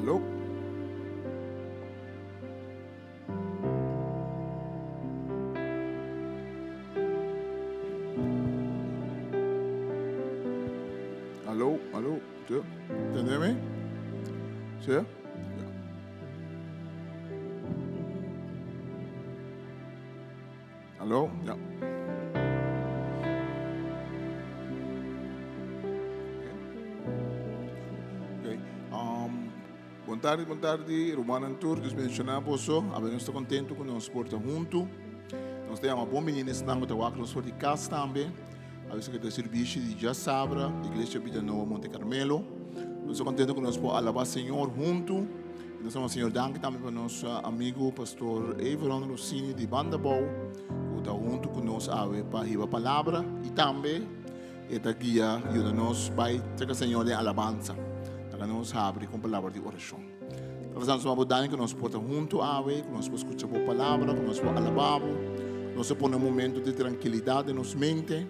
Aló? Aló, aló, sí? Tende mi? Sí? Ja. Aló, ja. Okay. Um, bon tardi, bon tardi, rumannan tur. Dios bendiciona boso. Awe nos ta contento cu nos por ta hunto. Nos ta yama bon bini esnan cu ta wak nos for di cas tambe. Awe esaki ta servicio di djasabra, Iglesia Vida Nova Monte Carmelo. Nos ta contento cu nos por alaba Señor hunto. Nos ta Señor danki tambe pa nos amigo Pastor Everon Rossini di Bandabou cu ta hunto cu nos awe pa hiba palabra y tambe e ta guia yuda nos bai cerca Señor den alabanza. Laga nos habri con palabra di oracion. Tata Santo suma bo danki cu nos por ta hunto awe, cu nos por scucha bo palabra, cu nos por alaba bo. Nos ta pone un momento di tranquilidad den nos mente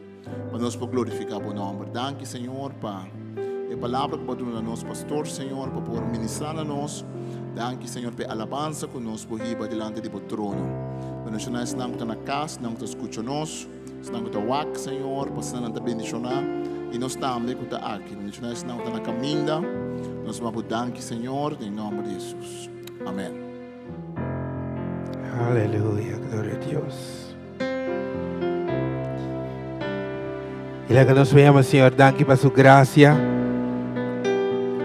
pa nos por glorifica bo nomber. Danki Señor pa e palabra cu bo a duna na nos pastor Señor pa por ministra na nos. Danki Señor pa e alabanza cu nos por hiba dilanti di bo trono. Bendiciona esnan cu ta na cas, esnan cu ta scucha nos. Esnan ku ta wak, Señor, pa asina nan ta bendishoná, i nos tambe ku ta aki. Bendishoná esnan ku ta na kaminda. Nos m'a bo danki, Señor, den nòmber di Hesus. Amèn. Aleluya, gloria a Dios. Y laga nos yama Señor danki pa su gracia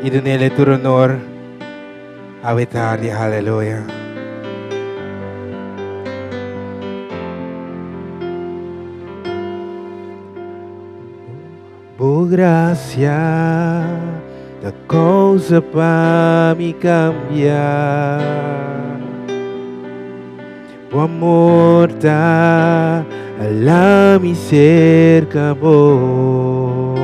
y dunele tur honor awe tardi, aleluya. Bo gracia ta causa pa mi cambia. Bo amor ta hala mi cerca bo.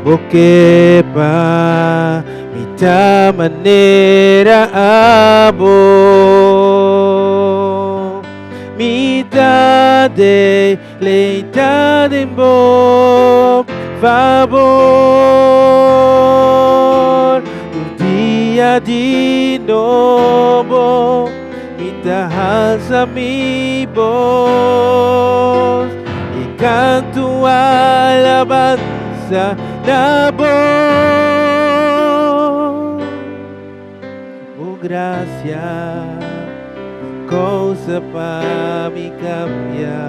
Bo ke pa mi ta manera abo. Mi ta deleita den bo fabor. Tur dia di nobo mi ta halsa mi bos i kantu alabansa na bo. Bo gracia causa pa mi cambia.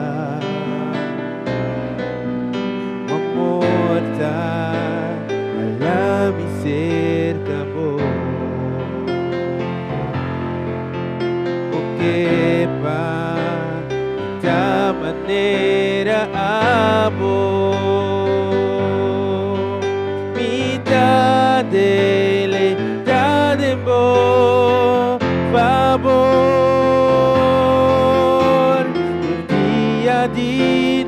Bo amor ta hala mi cerca bo. Bo ke pa mi ta manera abo. Mi ta deleita den bo fabor. Tur dia di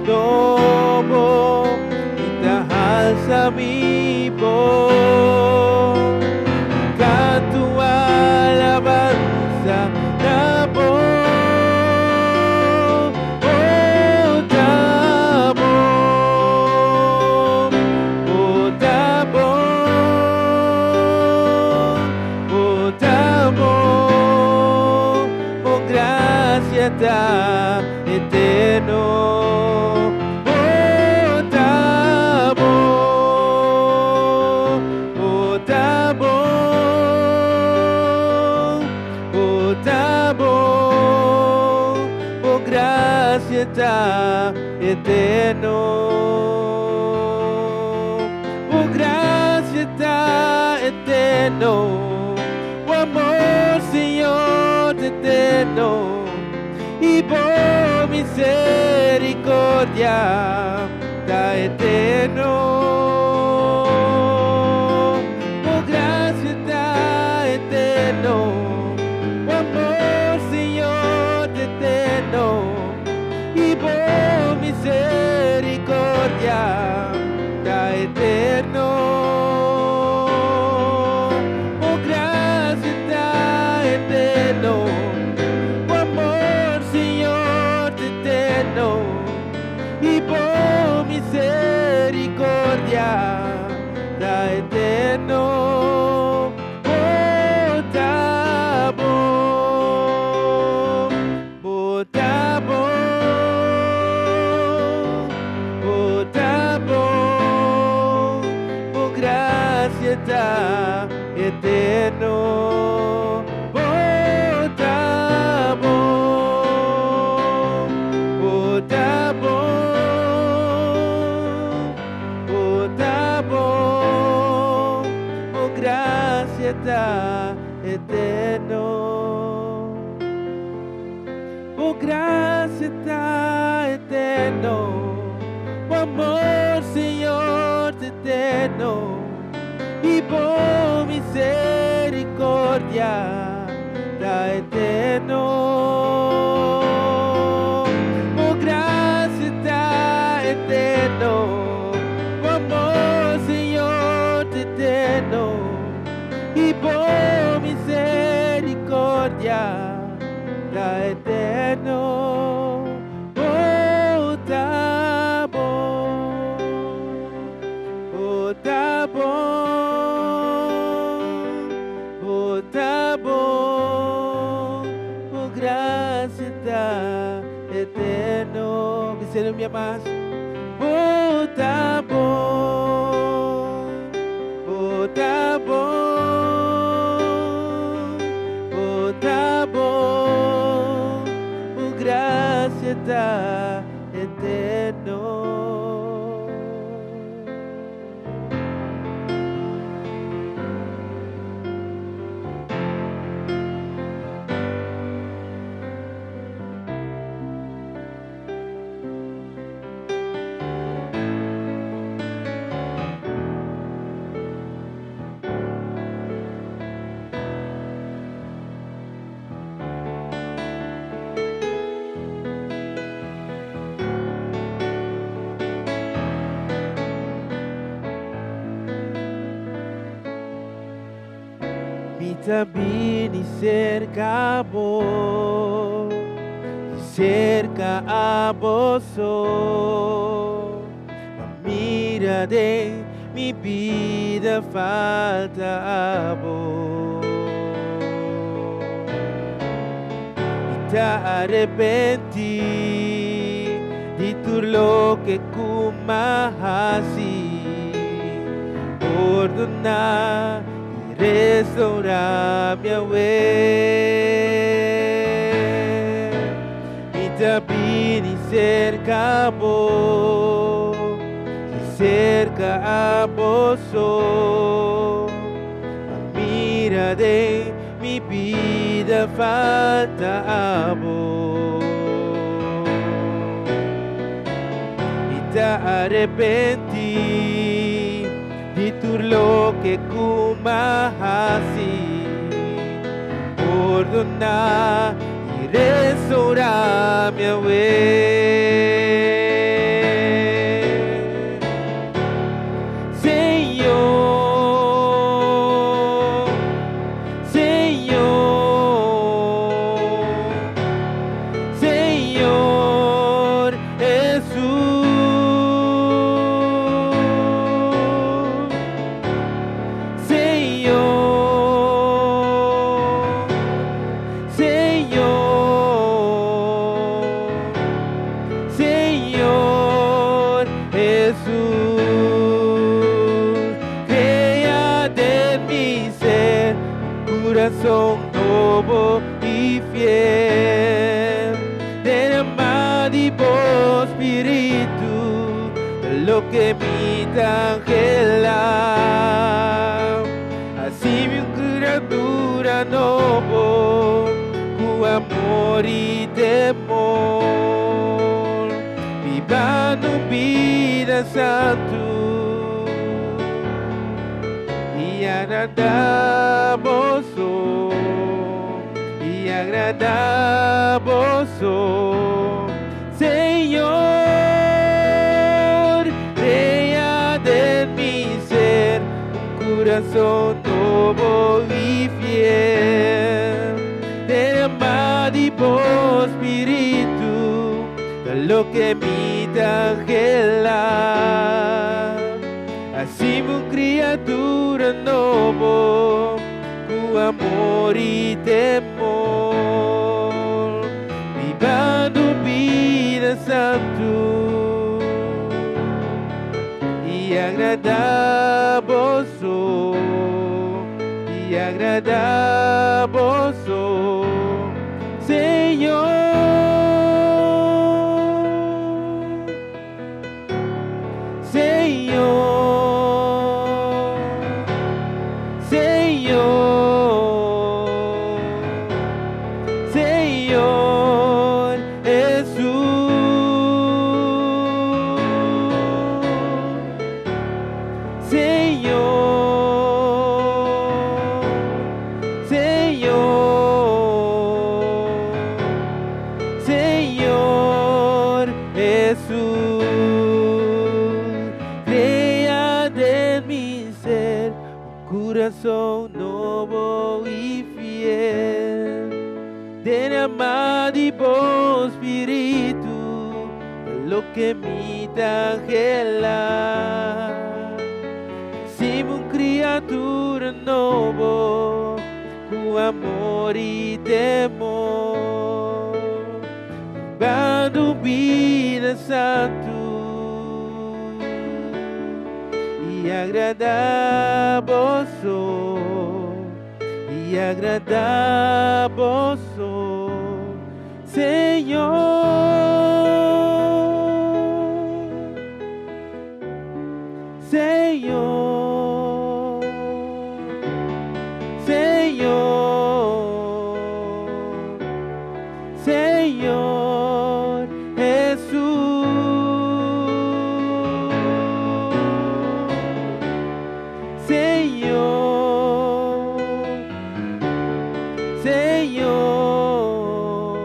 nobo mi ta halsa mi bos. Mi cantu alabansa na bo. Bo ta bon, bo ta bon, bo ta bon, bo gracia ta eterno. Bo ta bon, bo ta bon, bo ta bon, bo gracia ta eterno. Bo gracia ta. eterno. Bo amor, Señor, ta eterno. I bo misericordia ta eterno. Bo gracia ta eterno. Bo amor, Señor, ta eterno. I bo misericordia ta eterno. Bo gracia ta eterno. Bo amor, Señor, ta eterno. I bo misericordia ta eterno. Bo ta bon, bo ta bon, bo ta bon, bo gracia ta eterno. Bo ta bon, bo ta bon, bo ta bon, bo gracia ta eterno. Bo gracia ta eterno. Bo amor, Señor, ta eterno. I bo misericordia ta eterno. Bo gracia ta eterno. Bo amor, Señor, ta eterno. I bo misericordia ta eterno. Bo ta bon, bo ta bon, bo ta bon, bo gracia ta eterno. Bis'é un bia mas. Bo ta bon, bo ta bon, bo ta bon, bo gracia ta eterno. Mi ta bini serka bo, serka abo so. Ma mira den mi bida falta abo. Mi ta arepentí di tur loke ku m'a hasi. Pordoná i restourá mi awe. Mi ta bini serka bo, serka abo so. Ma mira den mi bida falta abo. Mi ta arepentí di tur loke ku m'a hasi. Pordoná i restourá mi awe. Señor, Señor, Señor Jesús. Señor, Señor, Señor Jesús. Crea den mi ser un curason nobo i fiel. Derama di bo spiritu, loke mi ta anhelá. amor i temor, bibando un bida santu i agradá boso, i agradá boso, Señor, crea den mi ser un curason nobo i fiel. Derama di bo spiritu, ta loke mi ta anhelá. Hasi'mi un criatura nobo, cu amor i temor, bibando un bida santu i agradá boso, i agradá boso, Señor. Señor, Señor, Señor Jesús. Señor, Señor, Señor Jesús. Crea den mi ser un curason nobo i fiel. Derama di bo spiritu, ta loke mi ta anhelá. Hasi'mi un criatura nobo, cu amor i temor, bibando un bida santu i agradá boso, i agradá boso, Señor. Señor, Señor, Señor Jesús. Señor, Señor,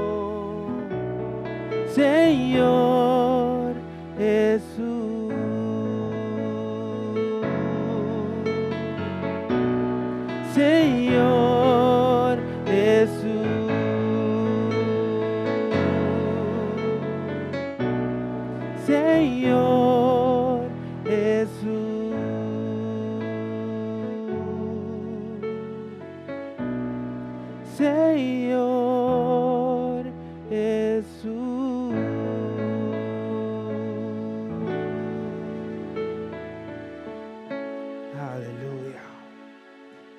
Señor Jesús. Señor Jesús. Señor Jesús. Señor Jesús. Aleluya.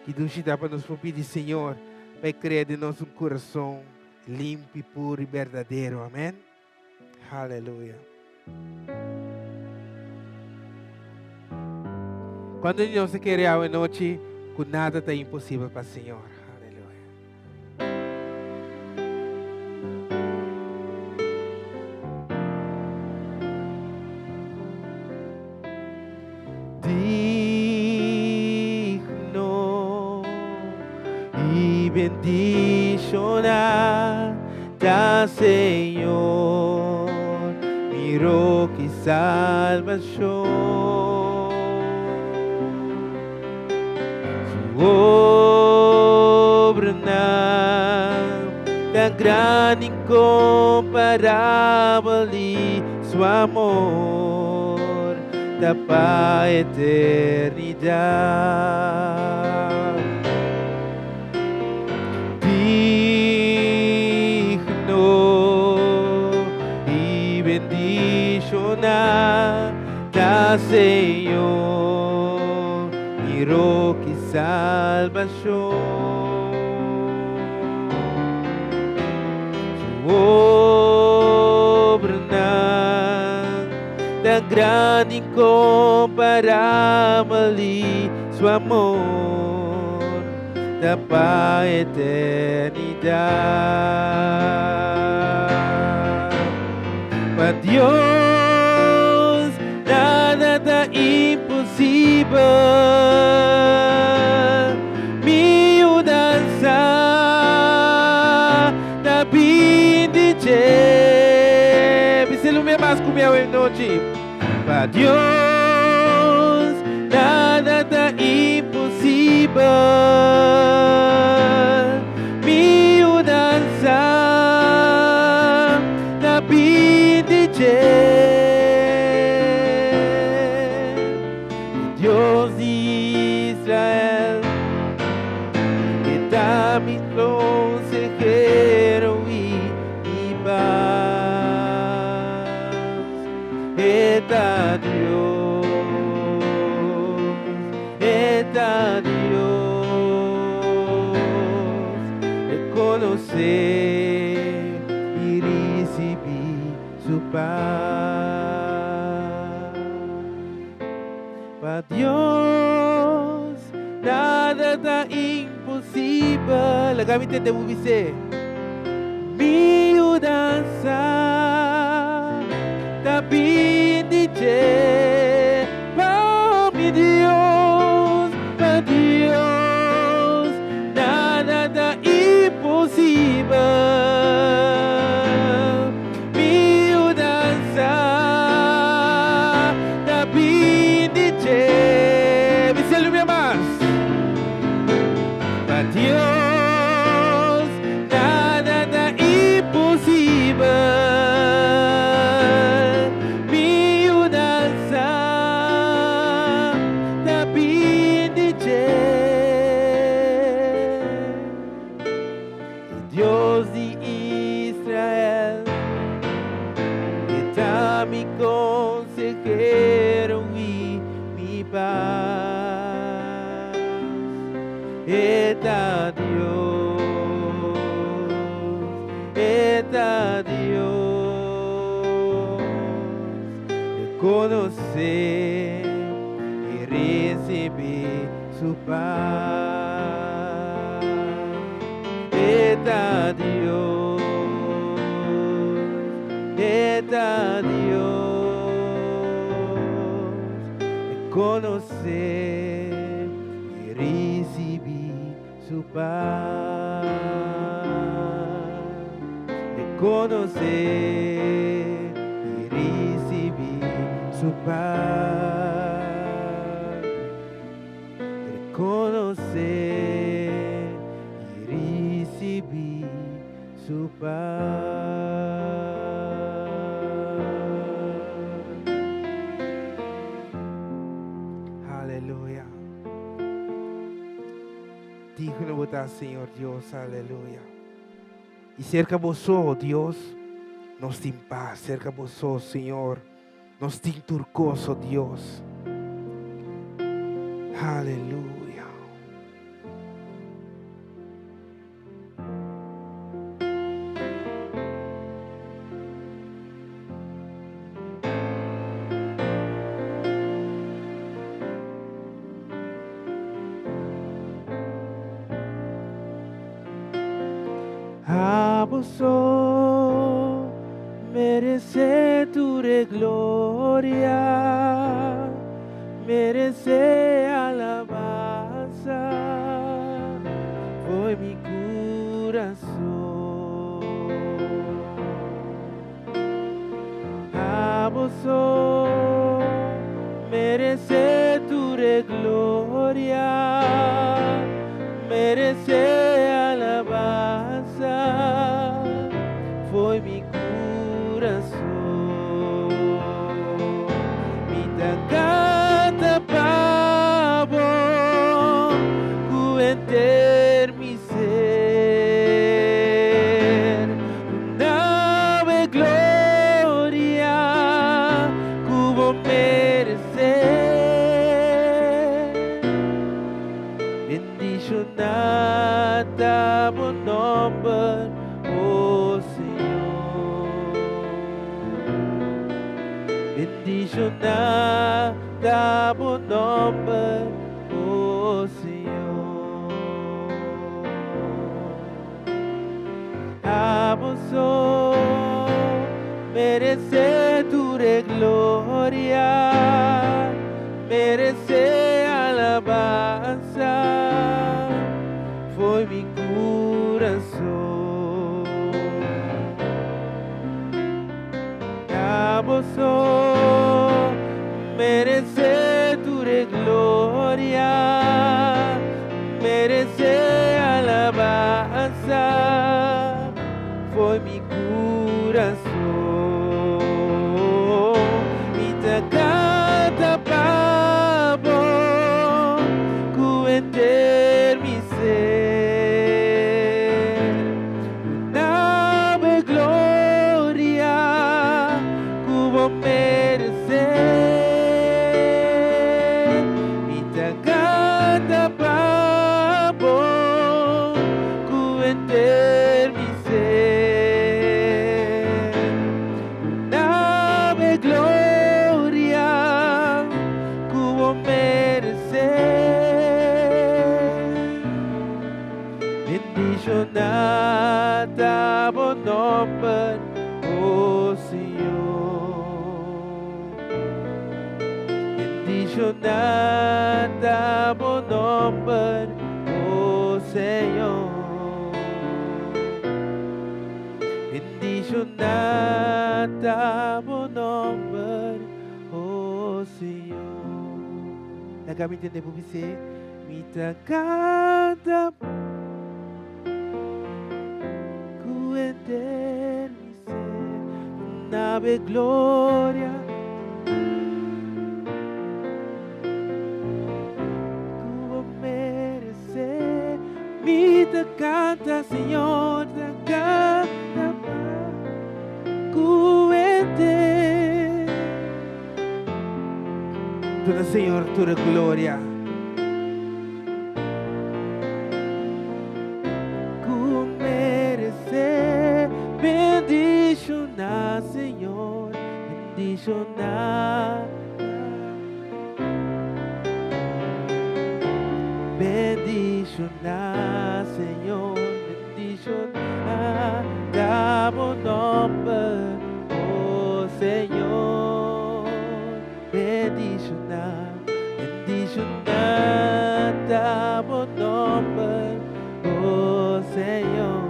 Ki dushi ta pa nos por pidi Señor pa e crea den nos un curason limpi, puro y berdadero. Amen. Aleluya. Cuando nos ta kere awe nochi cu nada ta imposibel pa Señor. Aleluya. Digno y bendiciona ta Señor, mi roca y salvación. Su obranan ta grandi incomparabel y su amor ta pa eternidad. Digno y bendiciona ta Señor, mi roca y salvación. Su obranan ta grandi incomparabel y su amor. ta pa eternidat. Pa Dios nada ta imposibel. Mi yudansa ta bin di dje. Bis'é lumia mas ku mi awe nochi. Pa Dios nada ta imposibel. Mi yudansa ta bin di dje. E Dios di Israel, e ta mi konsehero i mi pas. E ta Dios, e ta Dios. Rekonosé i risibí su pas. Pa Dios nada ta imposibel. Laga mi tende bo bis'é. Mi yudansa ta bin di dje. Pa mi Dios, pa Dios nada ta imposibel. Mi yudansa ta bin di dje. Bis'é lumia mas. Pa Dios nada ta imposibel. Mi yudansa ta bin di dje. E Dios di Israel, e ta mi konsehero i mi pas. E ta Dios, e ta Dios. Rekonosé i risibí su pas. E ta Dios, e ta Dios. Rekonosé i risibí su pas. Rekonosé i risibí su pas. Rekonosé i risibí su pas. Aleluya. Digno bo ta, Señor Dios. Aleluya. I serka bo so, Dios, nos tin pas. Serka bo so, Señor, nos tin tur kos, oh Dios. Aleluya. Abo so meresé tur e gloria, meresé alabansa, fo'i mi kurason. Abo so meresé tur e gloria, meresé alabansa, fo'i mi kurason. Mi ta kanta pa bo ku henter mi ser. Duna bo e gloria ku bo meresé. Bendishoná ta bo nòmber, o Señor. Bendishoná ta bo nòmber, o Señor. Abo so meresé tur e gloria, meresé alabansa fo'i mi kurason. Abo so meresé tur e gloria, meresé alabansa fo'i mi kurason. Mi ta kanta pa bo ku henter mi ser. Duna bo e gloria ku bo meresé. Mi ta kanta pa bo ku henter mi ser. Duna bo e gloria ku bo meresé. Bendishoná ta bo nòmber, o Señor. Bendishoná ta bo nòmber, o Señor. Bendishoná ta bo nòmber, o Señor. Laga mi tende bo bis'é, Mi ta kanta ku henter mi ser, duna bo e gloria ku bo meresé. Mi ta kanta, Señor, ta kanta pa ku henter. Duna Señor tur e gloria. Ku meresé. Bendishoná Señor, bendishoná. Bendishoná Señor, bendishoná ta bo nòmber, o Señor. Bendishoná, bendishoná ta bo nòmber, o Señor.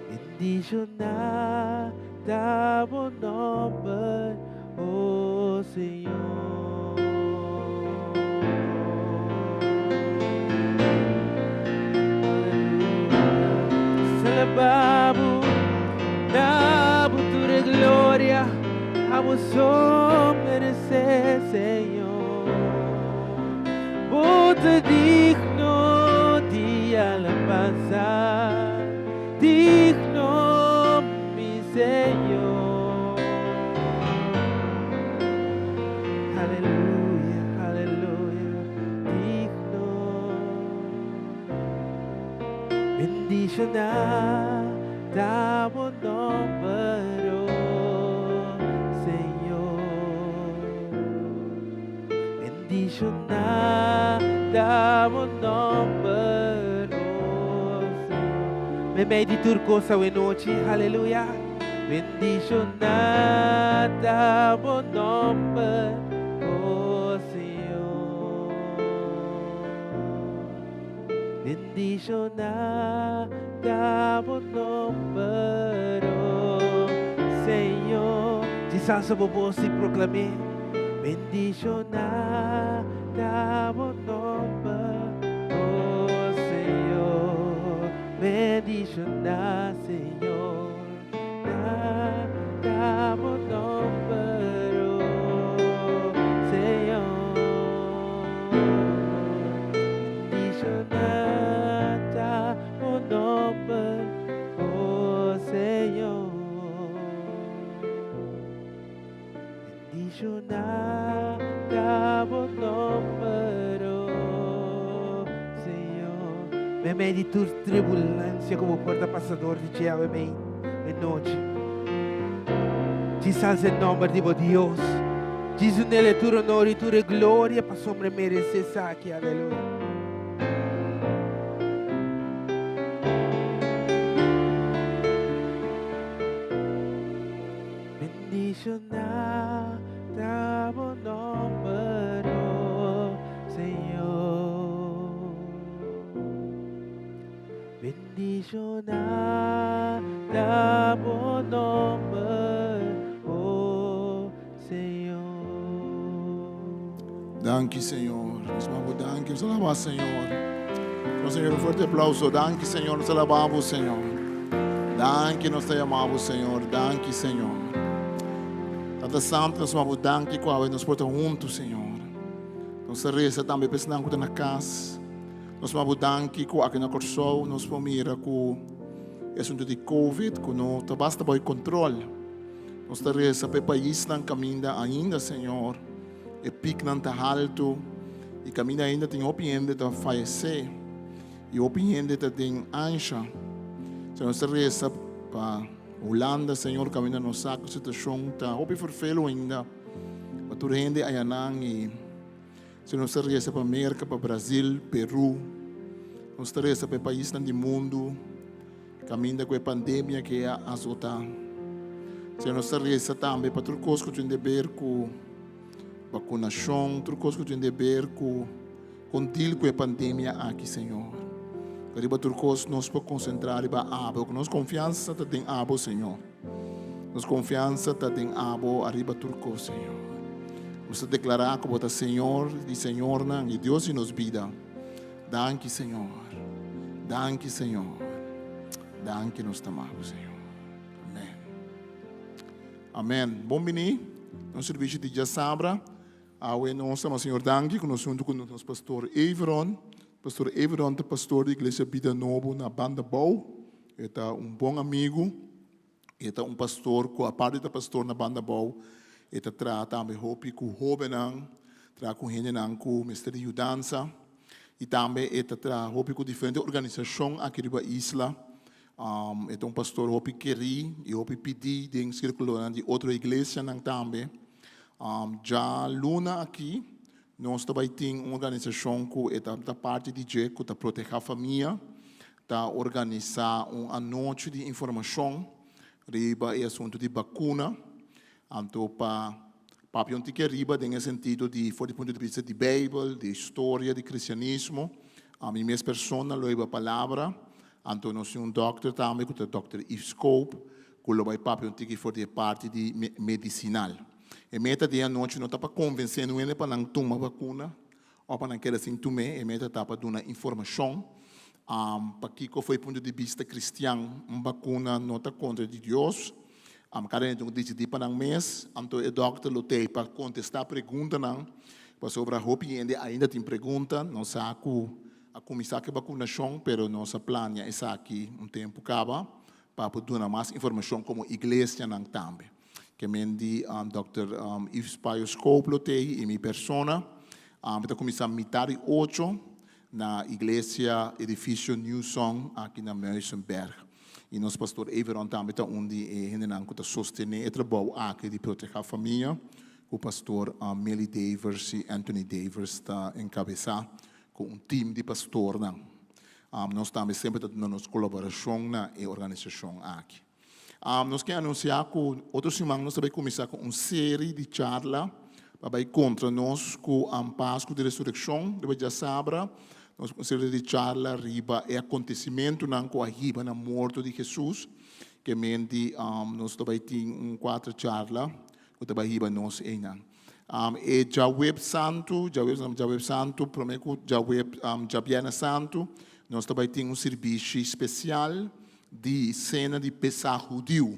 Bendishoná ta bo nòmber, o Señor. Selebrá bo, duna bo tur e gloria, abo so meresé, Señor. Bo ta digno di alabansa, digno, mi Señor. Aleluya, aleluya, digno. Bendishoná ta bo nòmber, o Señor. Bendishoná ta bo nòmber, o Señor. Meimei di tur kos awe nochi, aleluya. Bendishoná ta bo nòmber, o Señor. Bendishoná ta bo nòmber, o Señor. Djis alsa bo bos i proklam'é. Bendishoná ta bo nòmber, o Señor. Bendishoná, Señor, ta bo nòmber, o Señor. Bendishoná ta bo nòmber, o Señor. Bendishoná ta bo nòmber, o Señor. Meimei di tur turbulensia ku bo por ta pasa dor di dje awe mei nochi, djis alsa e nòmber di bo Dios. Djis dun'El e tur onor i tur e gloria pasobra e meresé esaki. Aleluya. Bendishoná ta bo nòmber, o Señor. Bendishoná ta bo nòmber, o Señor. Danki, Señor. Nos mabo danki. Nos alabá, Señor. Nos Señor, un fuerte aplauso. Danki, Señor. Nos alabamos, Señor. Danki, nos te llamamos, Señor. Danki, Señor. Tata Santo, nos mabo danki ku awe nos por ta huntu, Señor. Nos ta resa tambe pa esnan ku ta na kas. Nos mabo danki ku aki na Kòrsou nos por mira ku e asuntu di Covid ku no ta basta bou kontrol. Nos ta resa pa e paisnan kaminda ainda, Señor, e piknan ta haltu i kaminda ainda tin hopi hende ta fayesé i hopi hende ta den ansha. Señor, nos ta resa pa Hulanda, Señor, kaminda nos sa ku situashon ta hopi ferfelu ainda pa tur hende ayanan i Señor, nos ta resa pa Merka, pa Brazil, Peru. Nos ta resa pa e paisnan di mundu kaminda ku e pandemia ke a azotá. Señor, nos ta resa tambe pa tur kos ku tin de ber ku bakunashon, tur kos ku tin de ber ku kon deal ku e pandemia aki, Señor. Riba tur kos nos por konsentrá riba abo, ku nos konfiansa ta den abo, Señor. Nos konfiansa ta den abo ariba tur kos, Señor. Nos ta deklará ku bo ta Señor di señornan i Dios di nos bida. Danki, Señor. Danki, Señor. Danki nos ta ama bo, Señor. Amen. Amen. Bon bini na nos servicio di djasabra. Awe nos ta ama Señor danki ku nos huntu ku nos pastor Everon. Pastor Everon ta pastor di Iglesia Bida Nobo na Banda Bou. E ta un bon amigu. E ta un pastor ku aparte di ta pastor na Banda Bou, e ta traha tambe hopi ku hóbennan, traha ku hendenan ku mester di yudansa. I tambe e ta traha hopi ku diferente organisashon aki riba isla. E ta un pastor hopi kerí i hopi pidí den sirkulonan di otro iglesianan tambe. Djaluna aki nos ta bai tin un organisashon ku e ta parti di dje ku ta protehá famia, ta organisá un anochi di informashon riba e asuntu di bakuna. Anto pa papia un tiki ariba den e sentido di for di punto di bista di Beibel, di historia di kristianismo. Ami mes persona lo hiba palabra. Anto nos tin un dòkter tambe ku ta dòkter Yves Koop ku lo bai papia un tiki for di e parti di medisinal. E meta di e anochi no ta pa konvensé nu hende pa nan tuma bakuna òf pa nan keda sin tum'é. E meta ta pa duna informashon pakiko for e punto di bista kristian un bakuna no ta kontra di Dios. Kada hende tin ku disidí pa nan mes. Anto e dòkter lo t'ei pa kontestá preguntanan pasobra hopi hende ainda tin pregunta. Nos sa ku a kuminsá ku e bakunashon pero nos a plania esaki un tempu kaba pa por duna mas informashon komo iglesianan tambe. Ke men di dòkter Yves Payo Schoop lo t'ei i mi persona. Mi ta kuminsá mitar di ocho na Iglesia Edifisio New Song aki na Muizenberg. I nos pastor Everon tambe ta un di e hendenan ku ta sostené e trabou aki di protehá famia ku pastor Millie Davers i Anthony Davers ta enkabesá ku un tim di pastornan. Nos tambe semper ta duna nos kolaborashon na e organisashon aki. Nos ke anunsiá ku otro siman nos ta bai kuminsá ku un seri di charla pa bai kontra nos ku Pasku di Resurekshon riba djasabra. Nos un seri di charla riba e akontesimentunan ku a hiba na morto di Hesus. Ke men di nos ta bai tin un kuater charla ku ta bai hiba nos einan. E djaweb santu, djaweb santu promé ku djaweb djabièrnè santu nos ta bai tin un sirbishi spesial di sena di Pesach hudiu.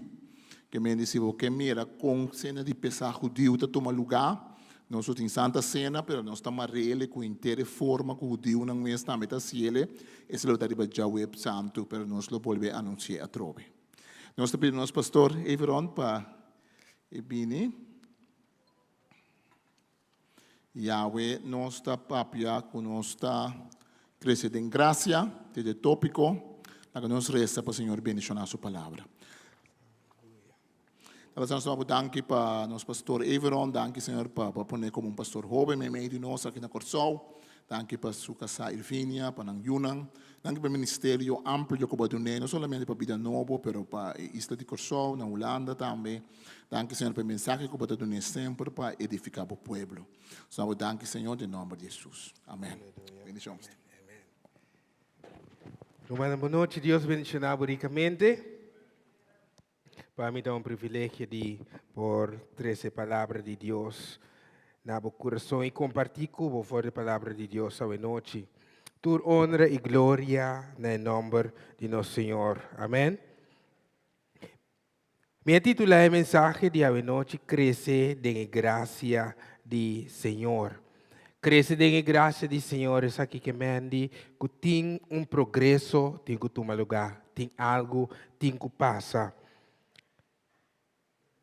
Ke men di si bo ke mira kon sena di Pesach hudiu ta tuma lugá, nos lo tin Santa Sena, pero nos ta mar'ele ku henter e forma ku hudiunan mes tambe ta hasiele, esei lo ta riba djawe santu, pero nos lo bolbe anunsi'é atrobe. Nos ta pidi nos pastor Everon pa e bini. Yahweh nos ta papia ku nos ta krese den grasia, te de tópiko. Laga nos resa pa Señor bendishoná su palabra. Tata Señor, nos danki pa nos pastor Everon, danki Señor pa pa pone komo un pastor hóben meimei di nos aki na Kòrsou. Danki pa su kasá Irvinia, pa nan yunan. Danki pa e ministerio amplio ku bo a dun'é, no solamente pa Bida Nobo, pero pa e isla di Kòrsou, na Hulanda tambe. Danki, Señor, pa e mensahe ku bo ta dun'é semper pa edifiká bo pueblo. Nos bo danki, Señor, den nòmber di Hesus. Amèn. Bendishon. Rumannan, bon nochi. Dios bendishoná bo rikamente. Pa mi ta un privilegio di por trese palabra di Dios na bo kurason i kompartí ku bo for di palabra di Dios awe nochi. Tur honra i gloria na e nòmber di nos Señor. Amèn. Mi a titulá e mensahe di awe nochi Krese den e grasia di Señor. Krese den e grasia di Señor esaki ke men di ku tin un progreso tin ku tuma lugá, tin algu tin ku pasa.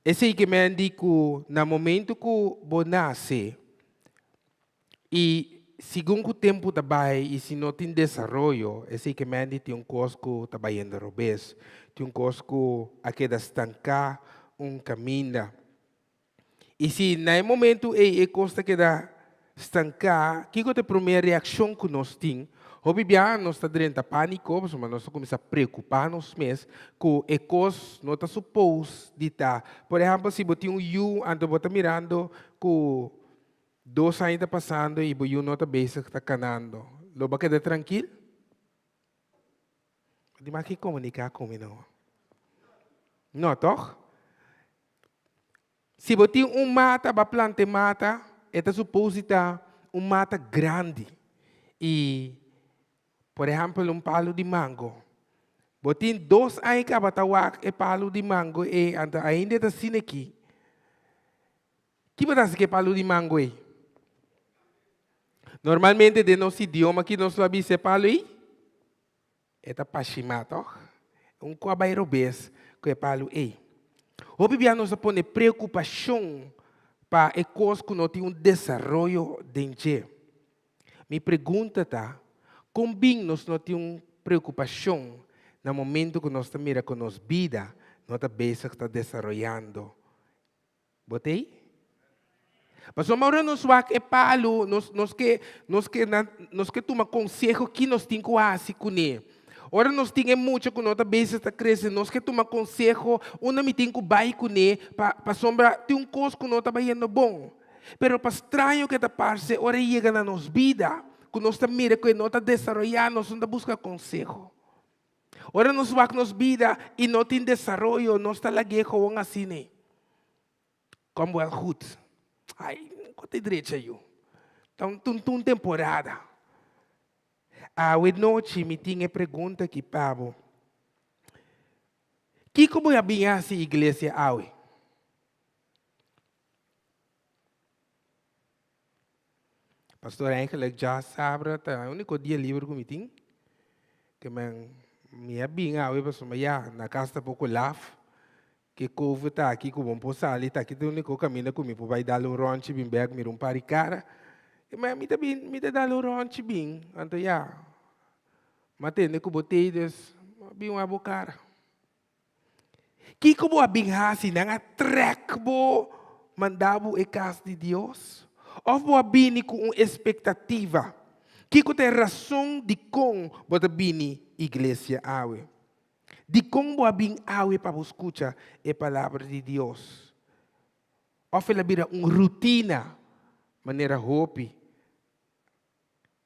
Esei ke men di ku na momentu ku bo nase i segun ku tempu ta bai i si no tin desaroyo, esei ke men di tin un kos ku ta bayendo robes, tin un kos ku a keda stanká un kaminda. I si na e momentu ei e kos ta keda stanká, kiko ta e promé reakshon ku nos tin? Hopi biaha nos ta drenta pániko pasobra nos ta kuminsá preokupá nos mes ku e kos no ta supos di ta. Por ehèmpel, si bo tin un yu anto bo ta mirando ku dos aña ta pasando i bo yu no ta bezig ta kanando, lo bo a keda trankil? Di mas ki komuniká ku mi no. No, tòg? Si bo tin un mata, bo a planta e mata, e ta supos di ta un mata grandi. I, por ehèmpel, un palu di mango. Bo tin dos aña kaba ta wak e palu di mango ei, anto ainda e ta asina aki. Ki bo ta hasi ku e palu di mango ei? Normalmente den nos idioma ki nos lo a bisa e palu ei? E ta pashimá, tòg? Un ku a bai robes ku e palu ei. Hopi bia nos a pone preokupashon pa e kos ku no tin un desaroyo den dje. Mi pregunta ta, kon bin nos no tin un preokupashon na momentu ku nos ta mira ku nos bida no ta bezig ta desaroyando? Bo t'ei? Pasobra ora nos wak e palu, nos, nos ke, nos ke, nos ke tuma konseho ki nos tin ku hasi kuné. Ora nos tin e mucha ku no ta bezig ta krese, nos ke tuma konseho unda mi tin ku bai kuné pa, pasobra tin un kos ku no ta bayendo bon. Pero pa straño ke ta parse ora e yega na nos bida, ku nos ta mira ku e no ta desaroyá, nos no ta buska konseho. Ora nos wak nos bida i no tin desaroyo, nos ta lag'é gewoon asina. Kom wel goed. Ai, ko ta drecha yu. Ta un un temporada. Awe nochi mi tin e pregunta aki pa bo. Kiko bo a bin hasi iglesia awe? Pastor eigenlijk djasabra ta e úniko dia liber ku mi tin. Ke men mi a bin awe pasobra ya na kas ta poko laf. Ke covid ta aki ku bo no por sali ta aki ta e úniko kaminda ku mi por bai dal un ròntji bin bèk mira un par di kara. Ke men mi ta bin mi ta dal un ròntji bin anto ya mi a tende ku bo t'ei dus mi a bin wak bo kara. Kiko bo a bin hasi? Nan a trèk bo manda bo e kas di Dios? Òf bo a bini ku un espektativa? Kiko ta e rason dikon bo ta bini iglesia awe? Dikon bo a bin awe pa bo skucha e palabra di Dios? Òf el a bira un rutina manera hopi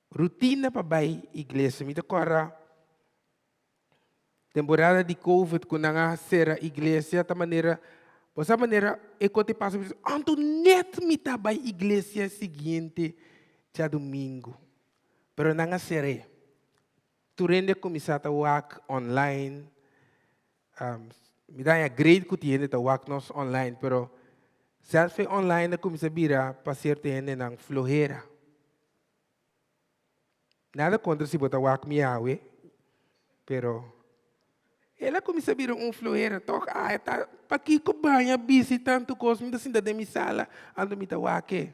rutina pa bai iglesia? Mi ta kòrda Temporada di covid ku nan a sera iglesia ta manera, bo sa manera e kote pasa bisa, anto net mi ta bai iglesia siguiente djadumingu. Pero nan a ser'é. Tur hende a kuminsá ta wak online. Mi ta haña great ku tin hende ta wak nos online, pero sèlf e online a kuminsá bira pa sierto hendenan flohera. Nada kontra si bo ta wak mi awe, pero el a kuminsá bira un flohera tòg. Ah, e ta, pakiko baña bisi tantu kos? Mi ta sinta den mi sala, anto mi ta wak e.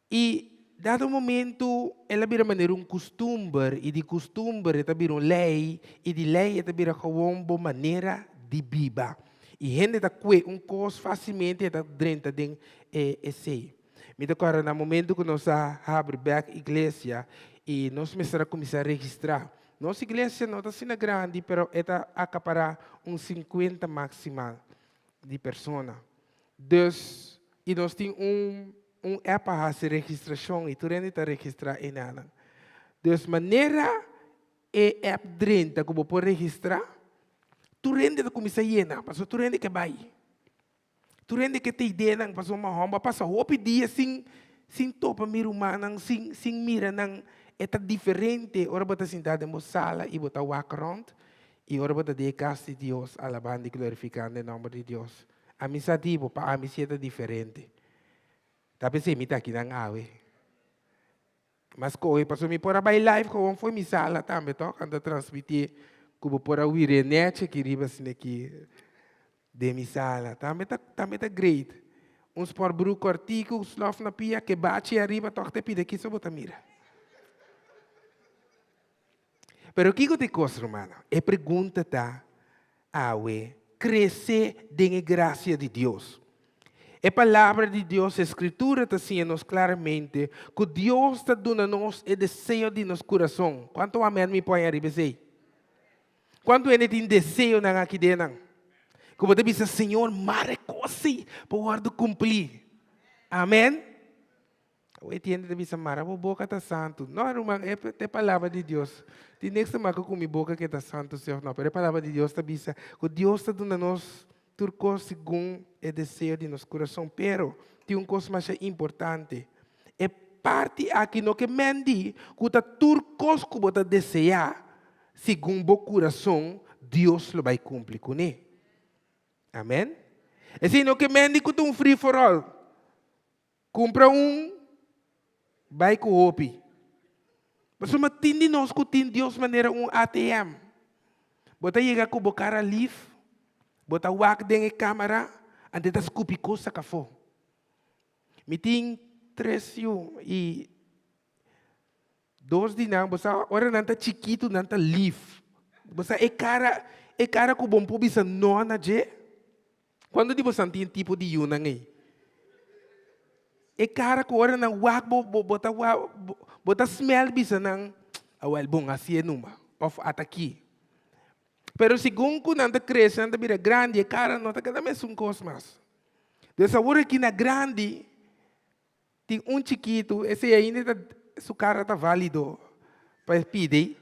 I dado momentu el a bira manera un kustumber, i di kustumber e ta bira un lei, i di lei e ta bira gewon bo manera di biba. I hende ta kue un kos fásilmente e ta drenta den e esei. Mi ta kòrda na momentu ku nos a habri bèk iglesia i nos mester a kuminsá registrá. Nos iglesia no ta asina grandi pero e ta akapará un sinkuenta maksimal di persona. Dus, i nos tin un un app pa hasi registrashon i tur hende ta registrá enanan. Dus manera e app drenta ku bo por registrá, tur hende ta kuminsá yena pasobra tur hende ke bai. Tur hende ke ta ideanan pasobra mi hòmber a pasa hopi dia sin sin topa mi rumannan, sin sin mira nan. E ta diferente ora bo ta sintá den bo sala i bo ta wak rònt i ora bo ta den e kas di Dios alabando i glorifikando e nòmber di Dios. Ami sa di bo, pa ami si e ta diferente. Ta p'esei mi ta akinan awe. Mas kohe pasobra mi por a bai live gewoon for mi sala tambe tok, anto transmití ku bo por a wiri e nechi aki riba asina aki den mi sala. Tambe ta tambe ta great. Un sportbroek kòrtiku, un slòf na pia, ke bachi ariba tok te pida kiso bo ta mira. Pero kiko ta e kos rumannan? E pregunta ta, Awe, krese den e grasia di Dios. E Palabra di Dios, e Skritura, ta siña nos klaramente ku Dios ta duna nos e deseo di nos kurason. Kuantu amèn mi por haña riba esei? Kuantu hende tin deseonan aki den nan? Ku bo ta bisa, Señor, mara e kos ei pa wòrdu kumplí. Amèn. Awor e tiende ta bisa, Mara bo boka ta santu. No, ruman, e ta e palabra di Dios. Tin niks ta maka ku mi boka ke ta santu si òf no, pero e palabra di Dios ta bisa ku Dios ta duna nos tur kos segun e deseo di nos kurason. Pero, tin un kos masha importante. E parti aki no ke men di ku ta tur kos ku bo ta deseá segun bo kurason, Dios lo bai kumpli kuné. Amen. Esei no ke men di ku ta un free for all. Kumpra un, bai ku hopi. Pasobra tin di nos ku tin Dios manera un ATM. Bo ta yega ku bo kara lif, bo ta wak den e kamera, anto e ta skupi kos saka afó. Mi tin tres yu i dos di nan, bo sa ora nan ta chikitu nan ta lif. Bo sa e kara, e kara ku bo por bisa no na dje. Cuando di bosan tin tipo di yunan ei? E cara cu ora nan wak bo, bo, bo ta wak, bo, bo ta smell bisa nan, awel bon, haci e numa, of ata aki. Pero segun cu nan ta crece, nan ta bira grandi, e cara no ta keda mesun cos mas. Dus awor aki na grandi, Tin un chikitu, esei ainda ta su kara ta válido pa e pidi.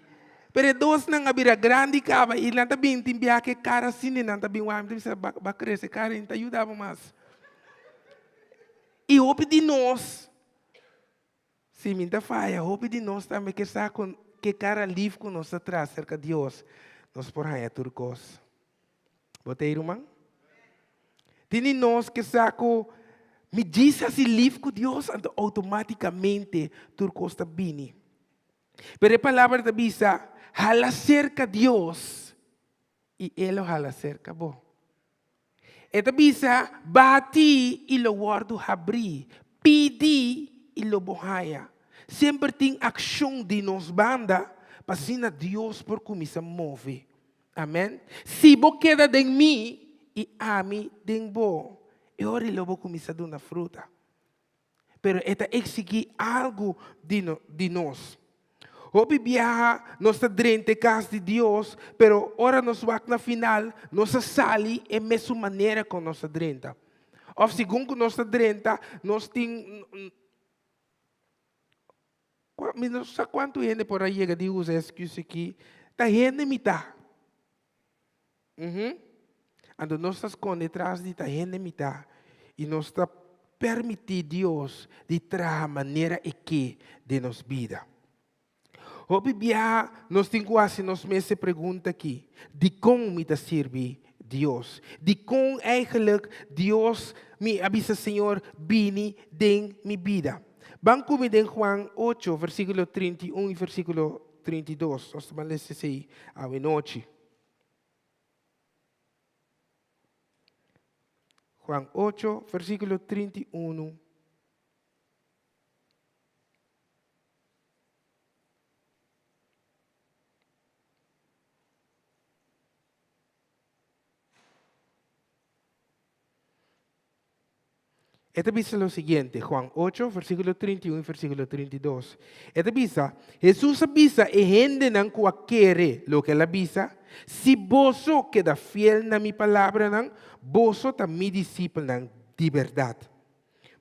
Pero e dosnan a bira grandi kaba i nan ta bin tin biaha ku e kara asina i nan ta bin wak. Mi ta bisa, Ba ba krese kara i no ta yuda bo mas. I hopi di nos, si mi ta faya, hopi di nos tambe ke sa ku ke kara lif ku nos ta traha serka Dios, nos por haña tur kos. Bo ta ei ruman? Tin di nos ke sa ku mi djis hasi lif ku Dios, anto outomátikamente tur kos ta bini. Pero e palabra ta bisa, hala serka Dios i E lo hala serka bo. E ta bisa, bati i lo wòrdu habrí, pidi i lo bo haña. Semper tin akshon di nos banda pa asina Dios por kuminsá move. Amen. Si bo keda den mi i ami den bo, e ora ei lo bo kuminsá duna fruta. Pero e ta eksigí algu di di nos. Hopi biaha nos ta drenta e kas di Dios, pero ora nos wak na final, nos a sali e mesun manera ku nos a drenta. Òf segun ku nos ta drenta, nos tin Mi no sa kuantu hende por a yega di usa e excuse aki, ta hende mi ta. Uhum. Anto nos ta skonde tras di ta hende mi ta i nos ta permití Dios di traha manera e ke den nos bida. Hopi biaha nos tin ku hasi nos mes e pregunta aki, Dikon mi ta sirbi Dios? Dikon eigenlijk Dios mi a bisa Señor bini den mi bida? Ban ku mi den Juan ocho, versíkulo 31 i versíkulo 32. Nos ta ban lesa esei awe nochi. Juan ocho, versíkulo 31. E ta bisa lo siguiente, Juan 8, versíkulo 31 i versíkulo 32. E ta bisa, Hesus a bisa e hendenan ku a kere loke el a bisa, Si boso keda fiel na mi palabranan, boso ta mi disipelnan di bèrdat.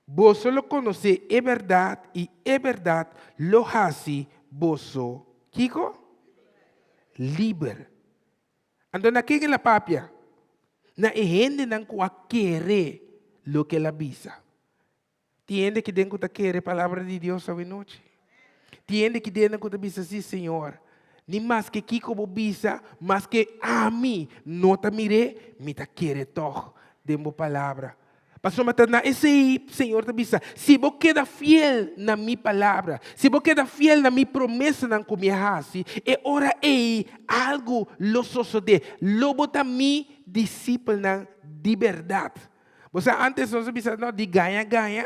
Boso lo konosé e bèrdat i e bèrdat lo hasi boso kiko? Liber. Anto na ken el a papia? Na e hendenan ku a kere loke el a bisa. Tin hende ki den ku ta kere palabra di Dios awenochi? Tin hende ki den ku ta bisa, Sí, Señor, ni maske kiko bo bisa, maske ami no ta mir'é, mi ta kere tòg den bo palabra. Pasobra ta na esei Señor ta bisa, Si bo keda fiel na mi palabra, si bo keda fiel na mi promesanan ku mi a hasi, e ora ei algu lo sosodé, lo bo ta mi disipelnan di bèrdat. Bo sa ántes nos a bisa, no, di gaña gaña.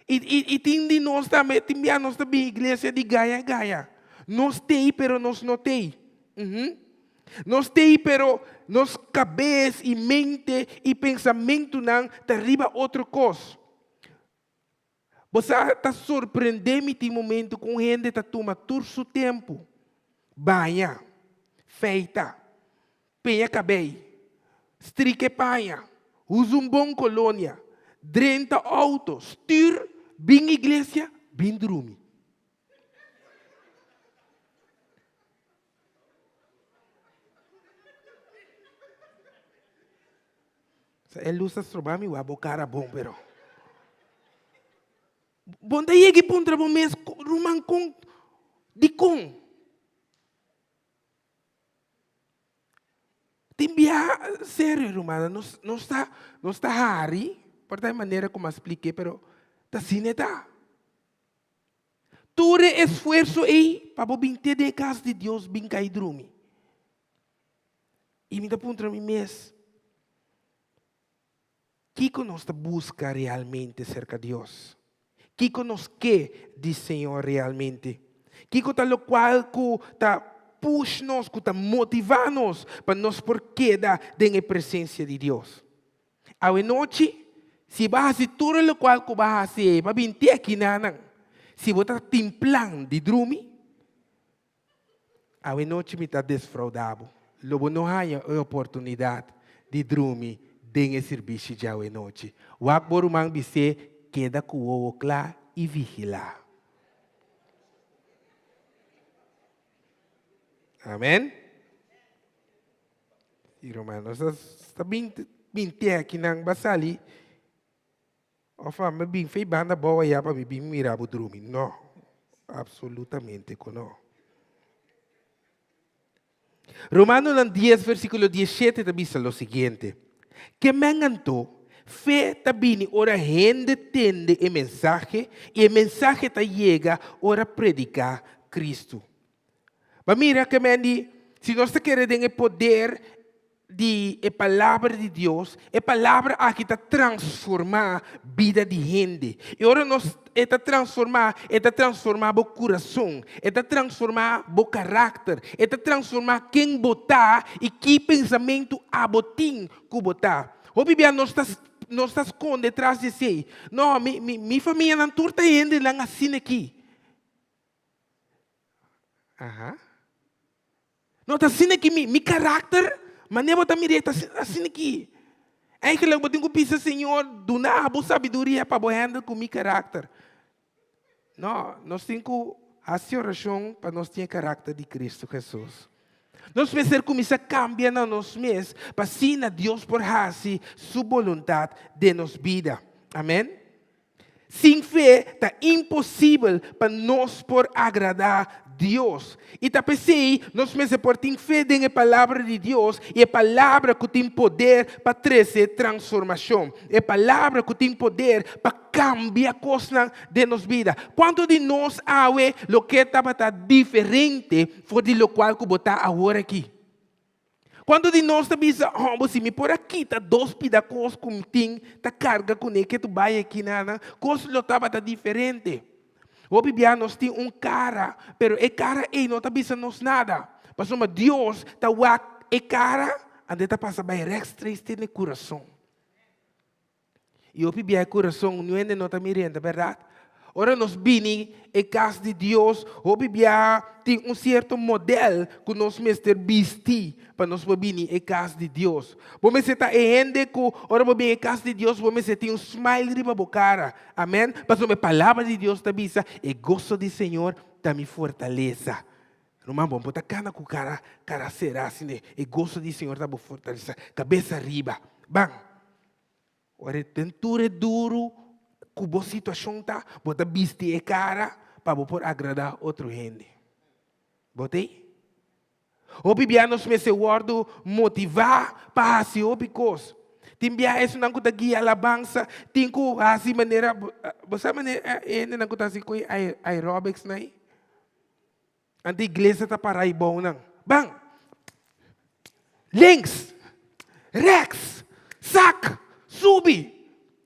I, i, i tin di nos tambe, tin bia nos ta bin iglesia di gaña gaña. Nos t'ei pero nos no t'ei. Uhum. Nos t'ei pero nos kabes i mente i pensamentunan ta riba otro kos. Bo sa ta sorprendé mi tin momentu ku un hende ta tuma tur su tempu baña, feita, peña kabei, strike paña, usa un bon kolonia, drenta outo, stür, bin iglesia, bin drumi. Sa e lus ta stroba mi wak bo kara bon pero. Bon ta yega i puntra bo mes, ruman kon, dikon? Tin biaha serio rumannan, nos nos ta nos ta hari, por ta e manera ku mi a splik'é pero ta asina e ta. Tur e esfuerso ei pa bo bin te den e kas di Dios bin kai drumi. I mi ta puntra mi mes, Kiko nos ta buska realmente serka Dios? Kiko nos ke di Señor realmente? Kiko ta lokual ku ta push nos, ku ta motivá nos pa nos por keda den e presensia di Dios? Awenochi, si bo a hasi tur e lokual ku bo a hasi ei pa binti akinanan, si bo ta tin plan di drumi, Awenochi mi ta desfraudá bo. Lo bo no haña e oportunidat di drumi den e sirbishi djawe nochi. Wak bo ruman bis'é keda ku wowo kla i vigilá. Amen. Si ruman, nos ta binti akinan ba sali. Of a mi bin fei banda bou ayá pa mi bin mira bo drumi? No, absolutamente ku no. Romanonan dies versíkulo diesshete ta bisa lo siguiente, Ke men anto, fe ta bini ora hende tende e mensahe, i e mensahe ta yega ora prediká Kristu. Ba mira ke men di, si nos ta kere den e poder di e Palabra di Dios, e Palabra aki ta transformá bida di hende. I ora nos e ta transformá, e ta transformá bo kurason, e ta transformá bo karakter, e ta transformá ken bo ta i ki pensamentu abo tin ku bo ta. Hopi bia nos ta nos ta skonde tras di esei. No, mi mi mi famianan tur ta hendenan asina aki. Aha. No ta asina ki mi, mi karakter, manera bo ta mir'é ta asina ki. Eigenlijk bo tin ku bisa Señor, duna bo sabiduria pa bo handle ku mi karakter. No, nos tin ku hasi orashon pa nos tin e karakter di Kristu Hesus. Nos mester kuminsá kambia na nos mes pa asina Dios por hasi su boluntat den nos bida. Amen. Sin fe ta imposibel pa nos por agradá Dios. I ta p'esei nos mester por tin fe den e Palabra di Dios i e Palabra ku tin poder pa trese transformashon, e Palabra ku tin poder pa kambia kosnan den nos bida. Kuantu di nos awe lo ke tabata diferente for di lokual ku bo ta awor aki? Kuantu di nos ta bisa, Homber, si mi por a kita dos pida kos ku mi tin ta karga kuné ke tu bai aki nana, kos lo tabata diferente. Hopi bia nos tin un kara, pero e kara ei no ta bisa nos nada. Pasobra Dios ta wak e kara, anto e ta pasa bai rechtstreeks te na e kurason. I hopi bia e kurason niun hende no ta mir'é, ta bèrdat? Ora nos bini e kas di Dios, hopi bia tin un sierto modèl ku nos mester bisti pa nos por bini e kas di Dios. Bo mester ta e hende ku ora bo bini e kas di Dios bo mester tin un smile riba bo kara. Amèn. Pasobra e Palabra di Dios ta bisa, E goso di Señor ta mi fortalesa. Ruman, bo no por ta kana ku kara kara será asina. E goso di Señor ta bo fortalesa. Kabes ariba. Ban. Ora e den tur e duru ku bo situashon ta, bo ta bisti e kara pa bo por agradá otro hende. Bo t'ei? Hopi bia nos mester wòrdu motivá pa hasi hopi kos. Tin bia esunnan ku ta guia alabansa tin ku hasi manera, bo sa manera e hendenan ku ta hasi ku e aerobics nan ei? Anto iglesia ta para i bou nan. Ban! Links! Rechts! Sak! Subi!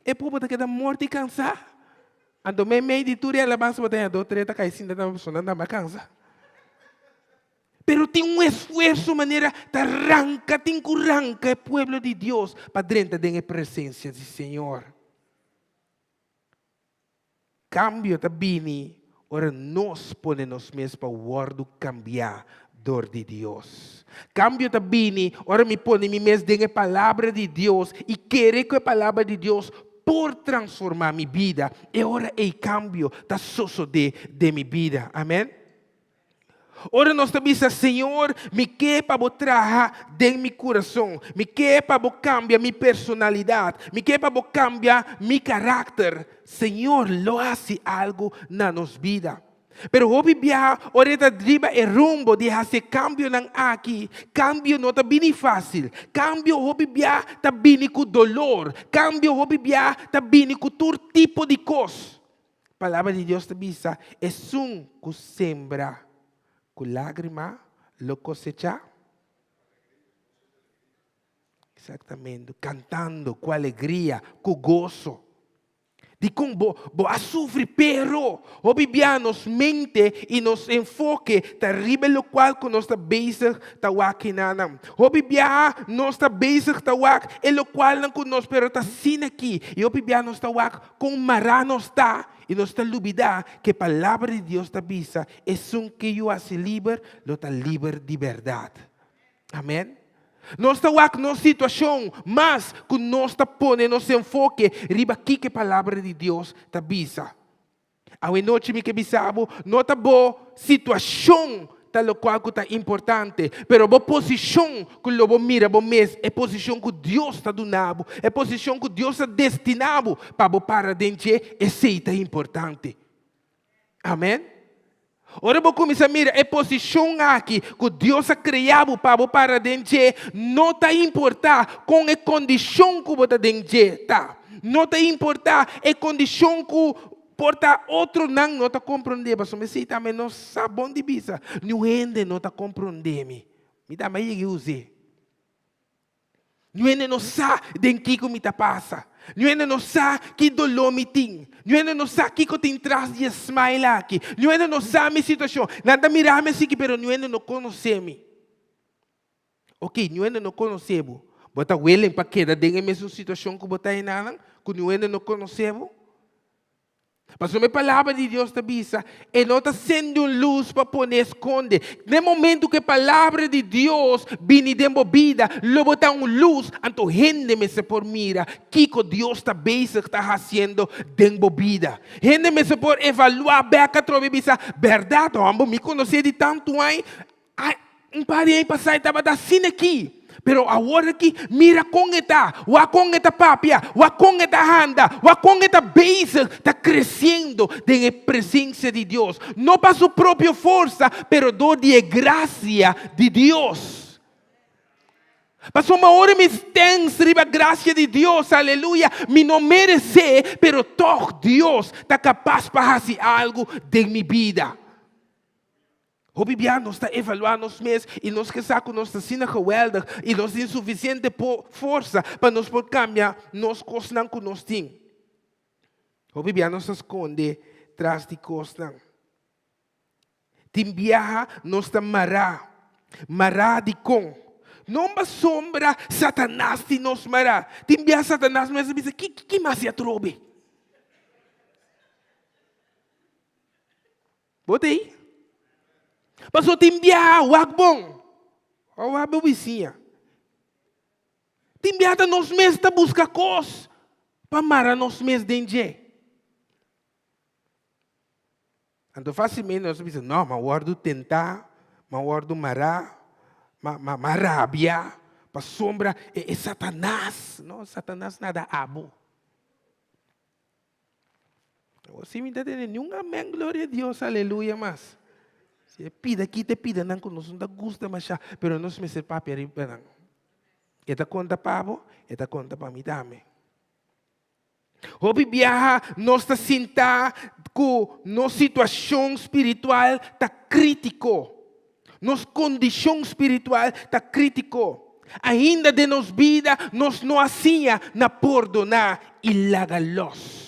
E pueblo ta keda morto i kansá. Anto meimei di tur e alabansa bo ta haña dos tres ta kai sinta tambe pasobra nan tambe a kansa. Pero tin un esfuerso manera ta ranka, tin ku ranka e pueblo di Dios pa drenta den e presensia di Señor. Kambio ta bini ora nos pone nos mes pa wòrdu kambiá dor di Dios. Kambio ta bini ora mi pone mi mes den e Palabra di Dios i kere ku e Palabra di Dios por transformá mi bida. E ora ei kambio ta sosodé den mi bida. Amèn. Ora nos ta bisa, Señor, mi ke pa bo traha den mi kurason, mi ke pa bo kambia mi personalidat, mi ke pa bo kambia mi karakter, Señor lo hasi algu na nos bida. Pero hopi biaha ora e ta riba e rumbo di hasi e kambionan aki, kambio no ta bini fásil. Kambio hopi biaha ta bini ku dolor. Kambio hopi biaha ta bini ku tur tipo di kos. Palabra di Dios ta bisa, Esun ku sembra ku lágrima lo kosechá. Exactamente, kantando ku alegria, ku goso. Dikon bo bo a sufri? Pero hopi bia nos mente i nos enfoke ta riba e lokual ku nos ta bezig ta wak kinanan. Hopi biaha nos ta bezig ta wak e lokualnan ku nos pero ta asina aki. I hopi biaha nos ta wak Kon mará nos ta i nos ta lubidá ku e Palabra di Dios ta bisa, Esun ke yu hasi liber lo ta liber di bèrdat. Amèn. Nos ta wak nos situashon mas ku nos ta pone nos enfoke riba kiko e Palabra di Dios ta bisa. Awenochi mi ke bisa bo, no ta bo situashon ta lokual ku ta importante, pero bo posishon ku lo bo mira bo mes, e posishon ku Dios ta duna bo, e posishon ku Dios a destina bo pa bo para den dje, esei ta importante. Amen. Ora bo kuminsá mira e posishon aki ku Dios a krea bo pa bo para den dje, no ta importá kon e kondishon ku bo ta den dje ta. No ta importá e kondishon ku Por ta otronan no ta komprondé, pasobra esei tambe no sa bon di bisa. Niun hende no ta komprondé mi. Mi tambe a yega i us'é. Niun hende no sa den kiko mi ta pasa. Niun hende no sa ki doló mi tin. Niun hende no sa kiko tin tras di e smile aki. Niun hende no sa mi situashon. Nan ta mira mi asiki pero niun hende no konosé mi. Ok, niun hende no konosé bo. Bo ta willing pa keda den e mesun situashon ku bo ta enanan, ku niun hende no konosé bo? Pasobra e Palabra di Dios ta bisa, E no ta sende un lus pa pone eskonde. Den momentu ku e Palabra di Dios bini den bo bida, lo bo ta un lus, anto hende mester por mira kiko Dios ta bezig ta hasiendo den bo bida. Hende mester por evaluá bèk atrobe i bisa, Bèrdat, hòmber, mi konosé di tantu aña, Ai, un par di aña pasá e tabata asina aki, pero awor aki mira kon e ta, wak kon e ta papia, wak kon e ta handa, wak kon e ta bezig ta kresiendo den e presensia di Dios, no pa su propio forsa, pero dor di e grasia di Dios. Pasobra ora mi stens riba grasia di Dios, aleluya, mi no meresé, pero tòg Dios ta kapas pa hasi algu den mi bida. Hopi bia nos ta evaluá nos mes i nos ke sa ku nos ta asina geweldig i nos tin sufisiente forsa pa nos por kambia nos kosnan ku nos tin. Hopi bia nos ta skonde tras di kosnan. Tin biaha nos ta mará. Mará dikon? No pasobra Satanas tin nos mará. Tin bia Satanas mes a bisa, Ki ki mas i atrobe? Bo ta ei? Pasobra tin bia wak bon, o wak bo bisiña. Tin bia ta nos mes ta buska kos pa mara nos mes den dje. Anto fásilmente nos ta bisa, no, m'a wòrdu tentá, m'a wòrdu mará, m'a, m'a, m'a rabia pasobra e, e Satanas. No, Satanas nada abo. Awor si mi ta tene niun amén, gloria a Dios, aleluya mas. Si e pida kita e pidanan ku nos no ta gusta mashá, pero nos mester papia riba nan. E ta konta pa bo, e ta konta pa mi tambe. Hopi biaha nos ta sinta ku nos situashon spiritual ta krítiko. Nos kondishon spiritual ta krítiko. Ainda den nos bida nos no a siña na pordoná i laga lòs.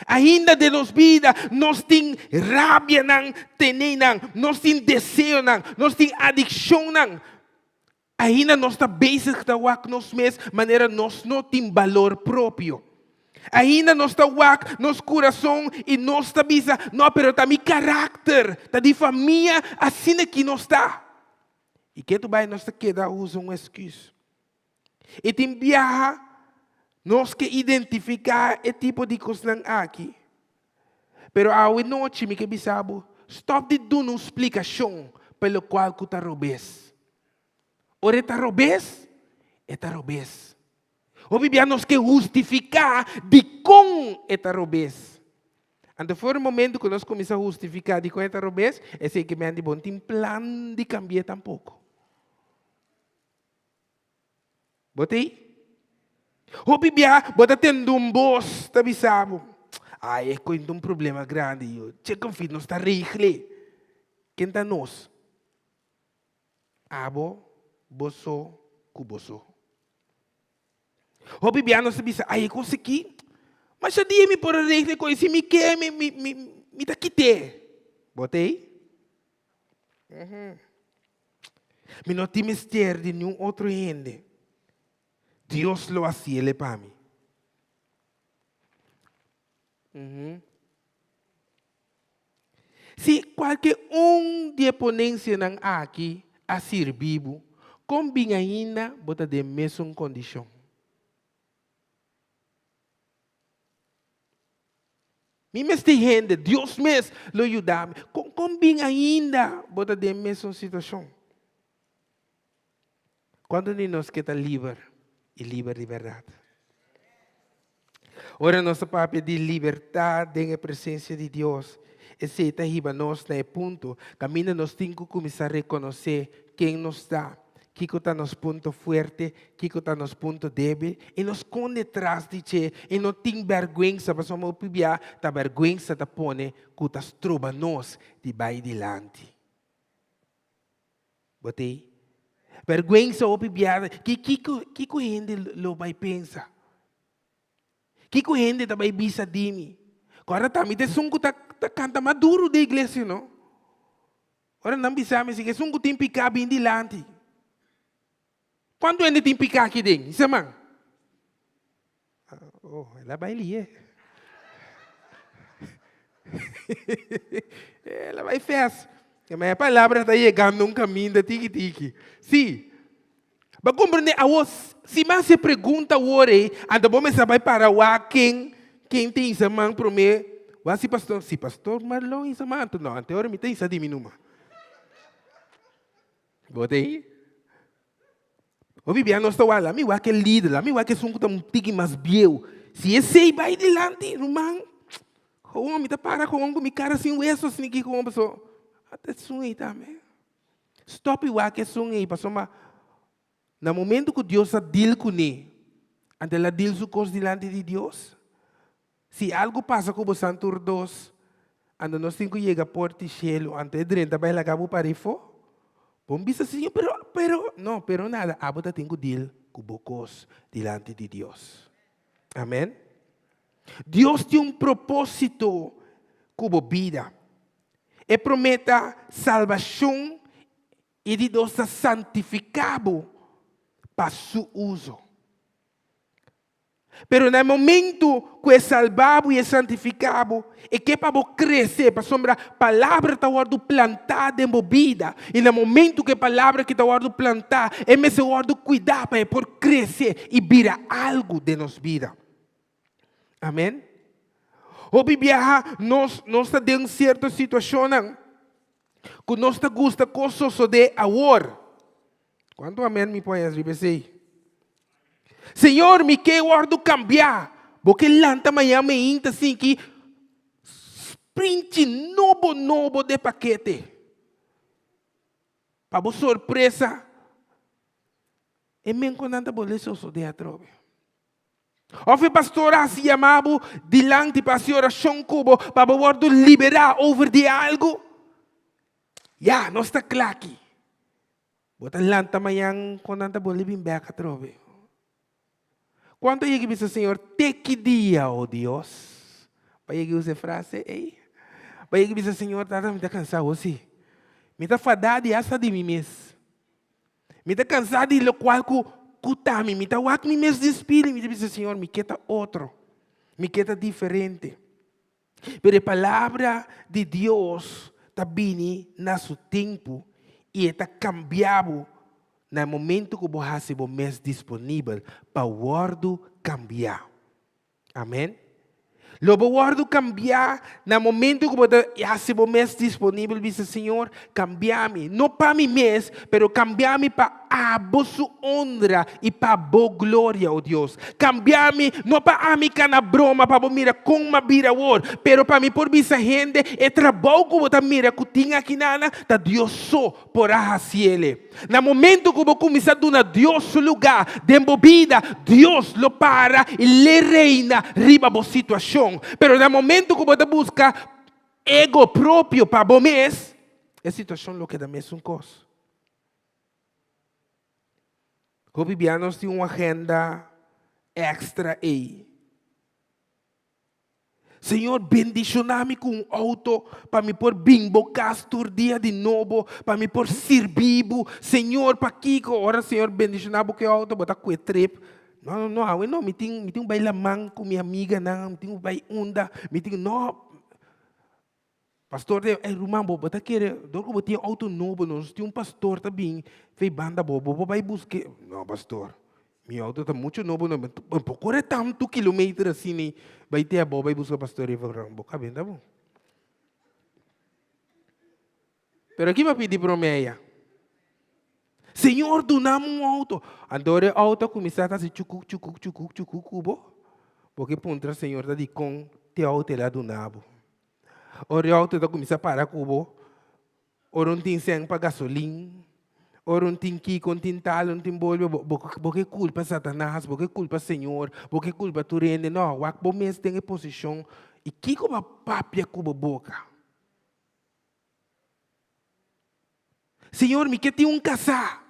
Ainda den nos bida nos tin rabianan tenénan, nos tin deseonan, nos tin adikshonnan. Ainda nos ta bezig ta wak nos mes manera nos no tin balor propio. Ainda nos ta wak nos kurason i nos ta bisa, No, pero ta mi karakter, ta di famia, asina ki nos ta. I ketu bai nos ta keda usa un esküs. I tin biaha nos ke identifiká e tipo di kosnan aki. Pero awe nochi mi ke bisa bo, stòp di duna un splikashon pa lokual ku ta robes. Ora e ta robes, e ta robes. Hopi bia nos ke hustifiká dikon e ta robes. Anto for e momento ku nos kuminsá hustifiká dikon e ta robes, esei ke men di bo no tin plan di kambi'é tampoko. Bo ta ei? Hopi bia bo ta tende un bos ta bisa bo, Ai, e kointa un problema grandi, yo. Che konfit nos ta regl'é. Ken ta nos? Abo, bo so ku bo so. Hopi bia nos ta bisa, Ai, e kos aki, masha dia mi por a regla e kos, si mi ke, mi, mi, mi, mi ta kit'é. Bo ta ei? Mi no tin mester di niun otro hende. Dios lo hasiel e pa mi. Si kualke un di e ponensianan aki a sirbi bo, kon bin ainda bo ta den mesun kondishon? Mi mester hende, Dios mes lo yuda mi. Kon kon bin ainda bo ta den mesun situashon? Kuantu di nos ke ta liber i liber di bèrdat? Ora nos ta papia di libertat den e presensia di Dios, esei ta hiba nos na e punto kaminda nos tin ku kuminsá rekonosé ken nos ta. Kiko ta nos punto fuerte, kiko ta nos punto débil, i no skonde tras di dje i no tin bèrgwensa, pasobra hopi bia ta bèrgwensa ta pone ku ta stroba nos di bai dilanti. Bo ta ei? Bèrgwensa hopi bia, kiko kiko hende lo bai pensa? Kiko hende ta bai bisa di mi? Kòrda ta mi ta esun ku ta kanta mas duru den iglesia, no? Ora nan bisa mi si esun ku tin piká bin dilanti. Kuantu hende tin piká aki den? Hisa man. Oh, el a bai lié. El a bai fes. Ma e palabra ta yegando un kaminda tiki tiki. Sí. Bo a komprendé awor, si mi hasi e pregunta awor ei, anto bo mester bai para wak ken ken ta hisa man promé. Wak si pastor, si pastor Marlon hisa man, anto no, anto e ora mi ta hisa di mi numa. Bo ta ei? Hopi bia nos ta wak, laat mi wak e lider, laat mi wak esun ku ta un tiki mas bieu. Si esei bai dilanti, ruman, gewoon mi ta para gewoon ku mi kara sin weso asina aki gewoon pasobra ata esun ei tambe. Stop i wak esun ei, pasobra na momento ku Dios a deal kuné, anto el a deal su kos dilanti di Dios. Si algu pasa ku bosan tur dos, anto nos tin ku yega porta di shelu, anto e drenta bai laga bo para efó. Bo bisa, Señor, pero, pero, no, pero nada, abo ta tin ku deal ku bo kos dilanti di Dios. Amen. Dios tin un propósito ku bo bida. E promé ta salbashon. I di dos ta santifiká bo pa su uso. Pero na e momento ku e salba bo i e santifiká bo, e ke pa bo krese, pasobra palabra ta wòrdu plantá den bo bida, i na momento ku e palabra aki ta wòrdu plantá, e mester wòrdu kuidá pa e por krese i bira algu den nos bida. Amen. Hopi biaha nos nos ta den sierto situashonnan ku nos ta gusta kos sosodé awor. Kuantu amen mi por haña riba esei? Señor, mi ke wòrdu kambiá. Bo ke lanta mañan meinta sinki sprinchi nobo nobo de pakete. Pa bo sorpresa, e menkonan ta bolbe sosodé atrobe. Òf e pastor a hasi yama bo dilanti pa hasi orashon ku bo pa bo wòrdu liberá over di algu? Ya, nos ta kla aki. Bo ta lanta mañan kon nan ta bolbe bin bèk atrobe. Kuantu a yega i bisa Señor, te ki dia, o Dios? Bo a yega i usa e frase ei? Bo a yega i bisa Señor, Tata, mi ta kansá awor sí. Mi ta fadá di asta di mi mes. Mi ta kansá di lokual ku ku ta mi. Mi ta wak mi mes den spil i mi ta bisa, Señor, mi ke ta otro. Mi ke ta diferente. Pero e palabra di Dios ta bini na su tempu i e ta kambia bo na e momento ku bo hasi bo mes disponibel pa wòrdu kambiá. Amen. Lo bo wòrdu kambiá na momento ku bo ta hasi bo mes disponibel bisa Señor, kambia mi, no pa mi mes, pero kambia mi pa abo su honra i pa bo gloria, o Dios. Kambia mi, no pa ami kana broma pa bo mira kon m'a bira awor, pero pa mi por bisa hende e trabou ku bo ta mira ku tin akinana ta Dios so por a hasiele. Na momento ku bo kuminsá duna Dios su lugá den bo bida, Dios lo para i l'e reina riba bo situashon. Pero na momento ku bo ta buska ego propio pa bo mes, e situashon lo keda mesun kos. Hopi bia nos tin un agenda èkstra ei. Señor, bendiciona mi cu un auto pa mi por bin bo cas tur dia di nobo, pa mi por sirbi bo. Señor, pakico ora Señor bendiciona bo cu e auto, bo ta cue trip? No, no, no, awe no, mi tin, mi tin cu bay laman cu mi amiganan, mi tin cu bay unda, mi tin, no. Pastor ta, ey ruman, bo bo ta kere, dor cu bo tin auto nobo, nos tin un pastor ta bin fey banda bo, bo por bay busque? No, pastor, mi auto ta mucho nobo, no, mi por core tanto kilometer asina bay te abao bay busca pastor Everon, bo cabenta bo. Pero aki bo a pidi prome ya. Señor, duna mi un auto. Anto ora e auto a cuminsa ta haci chukuk, chukuk, chukuk, chukuk cu bo, bo ke puntra Señor ta dicon te auto el a duna bo. Ora e auto ta cuminsa para cu bo, ora un tin cen pa gasolin, ora un tin kico, un tin tal, un tin bolbe, bo, bo, bo ke culpa Satanas, bo ke culpa Señor, bo ke culpa tur hende. No, wak bo mes den e posicion y kico bo a papia cu bo boca? Señor, mi ke tin un casá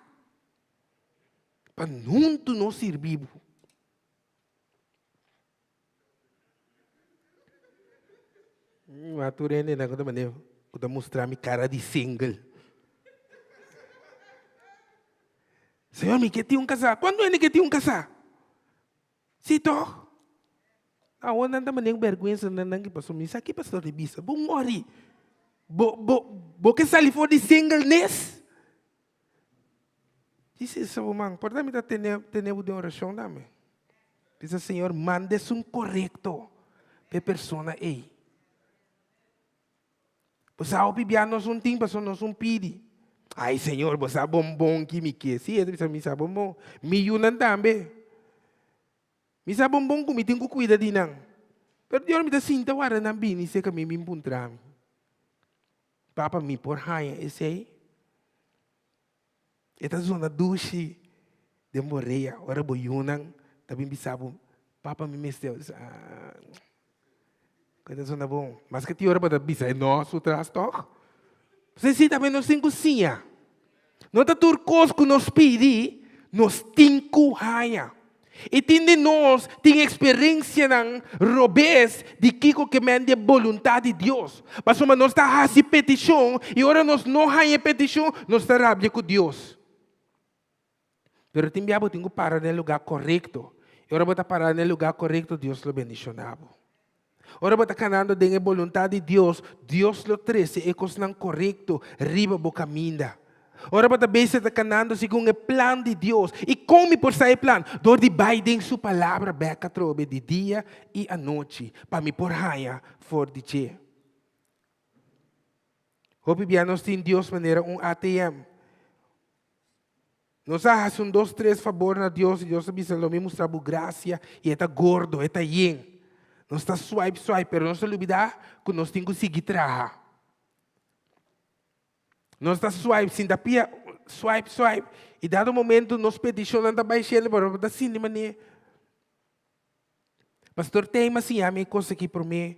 pa huntu nos sirbi bo. Ma tur hende nan ku ta mane ku ta mustra mi kara di single. Señor, mi ke tin un kasá. Kuantu hende ke tin un kasá? Si tòg? Awor nan ta mane un bèrgwensa nan nan ke pasobra mi sa ke pastor ta bisa. Bo mori. Bo bo bo ke sali for di singleness? Dice esa woman, por ta mi ta tene tene bo den oracion tambe. Bisa Señor, manda esun corecto pa e persona ey. Bo sa hopi bia nos un tin pasobra nos un pidi. Ay Señor, bo sa bon bon ki mi ke. Si, e ta bisa mi sa bon bon. Mi yunan tambe. Mi sa bon bon ku mi tin ku kuida di nan. Pero Dios mi ta sinta warda nan bini serka mi bin puntra mi. Papa, mi por haña esei? E ta zona dushi den bo rea ora bo yunan ta bin bisa bo, Papa, mi mester. Bo bisa, ah, e ta zona bon. Maske tin ora bo ta bisa e no su tras tòg. Pasobra si tambe nos tin ku siña. No ta tur kos ku nos pidi, nos tin ku haña. I tin di nos tin eksperensianan robes di kiko ke men di e boluntat di Dios. Pasobra nos ta hasi petishon i ora nos no haña e petishon, nos ta rabia ku Dios. Pero tin bia bo tin ku para na e lugá korekto. I ora bo ta para na e lugá korekto, Dios lo bendishoná bo. Ora bo ta kanando den e boluntat di Dios, Dios lo trese e kosnan korekto riba bo kaminda. Ora bo ta bezig ta kanando segun e plan di Dios. I kon mi por sa e plan? Dor di bai den su Palabra bèk atrobe di dia i anochi pa mi por haña for di dje. Hopi bia nos tin Dios manera un ATM. Nos a hasi un dos tres fabor na Dios i Dios a bisa lo mi mustra bo grasia i e ta gordo, e ta yen. Nos ta swipe swipe pero nos ta lubida ku nos tin ku sigui traha. Nos ta swipe sinta pia swipe swipe i dado momento nos petishonnan ta bai shelu pero bo ta sinti manera Pastor Teim a siña mi e kos aki promé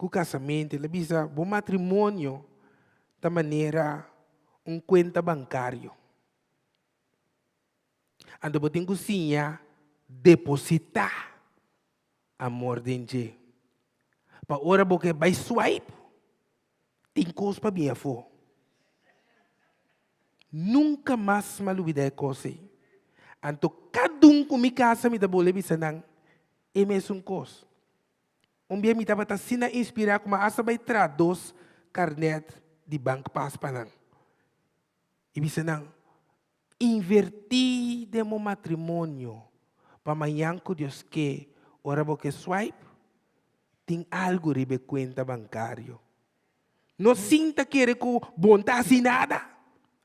ku kasamentu. El a bisa, Bo matrimonio ta manera un kuenta bankario. Anto bo tin ku siña depositá amor den dje. Pa ora bo ke bai swipe, tin kos pa bin afó. Nunka mas mi a lubidá e kos ei. Anto kada un ku mi kasa mi ta bole bisa nan e mesun kos. Un bia mi tabata asina inspirá ku mi a hasta bai traha dos karnèt di bankpas pa nan. I bisa nan, Invertí den bo matrimonio pa mañan ku Dios ke ora bo ke swipe, tin algu riba e kuenta bankario. No sinta kere ku bo no ta hasi nada,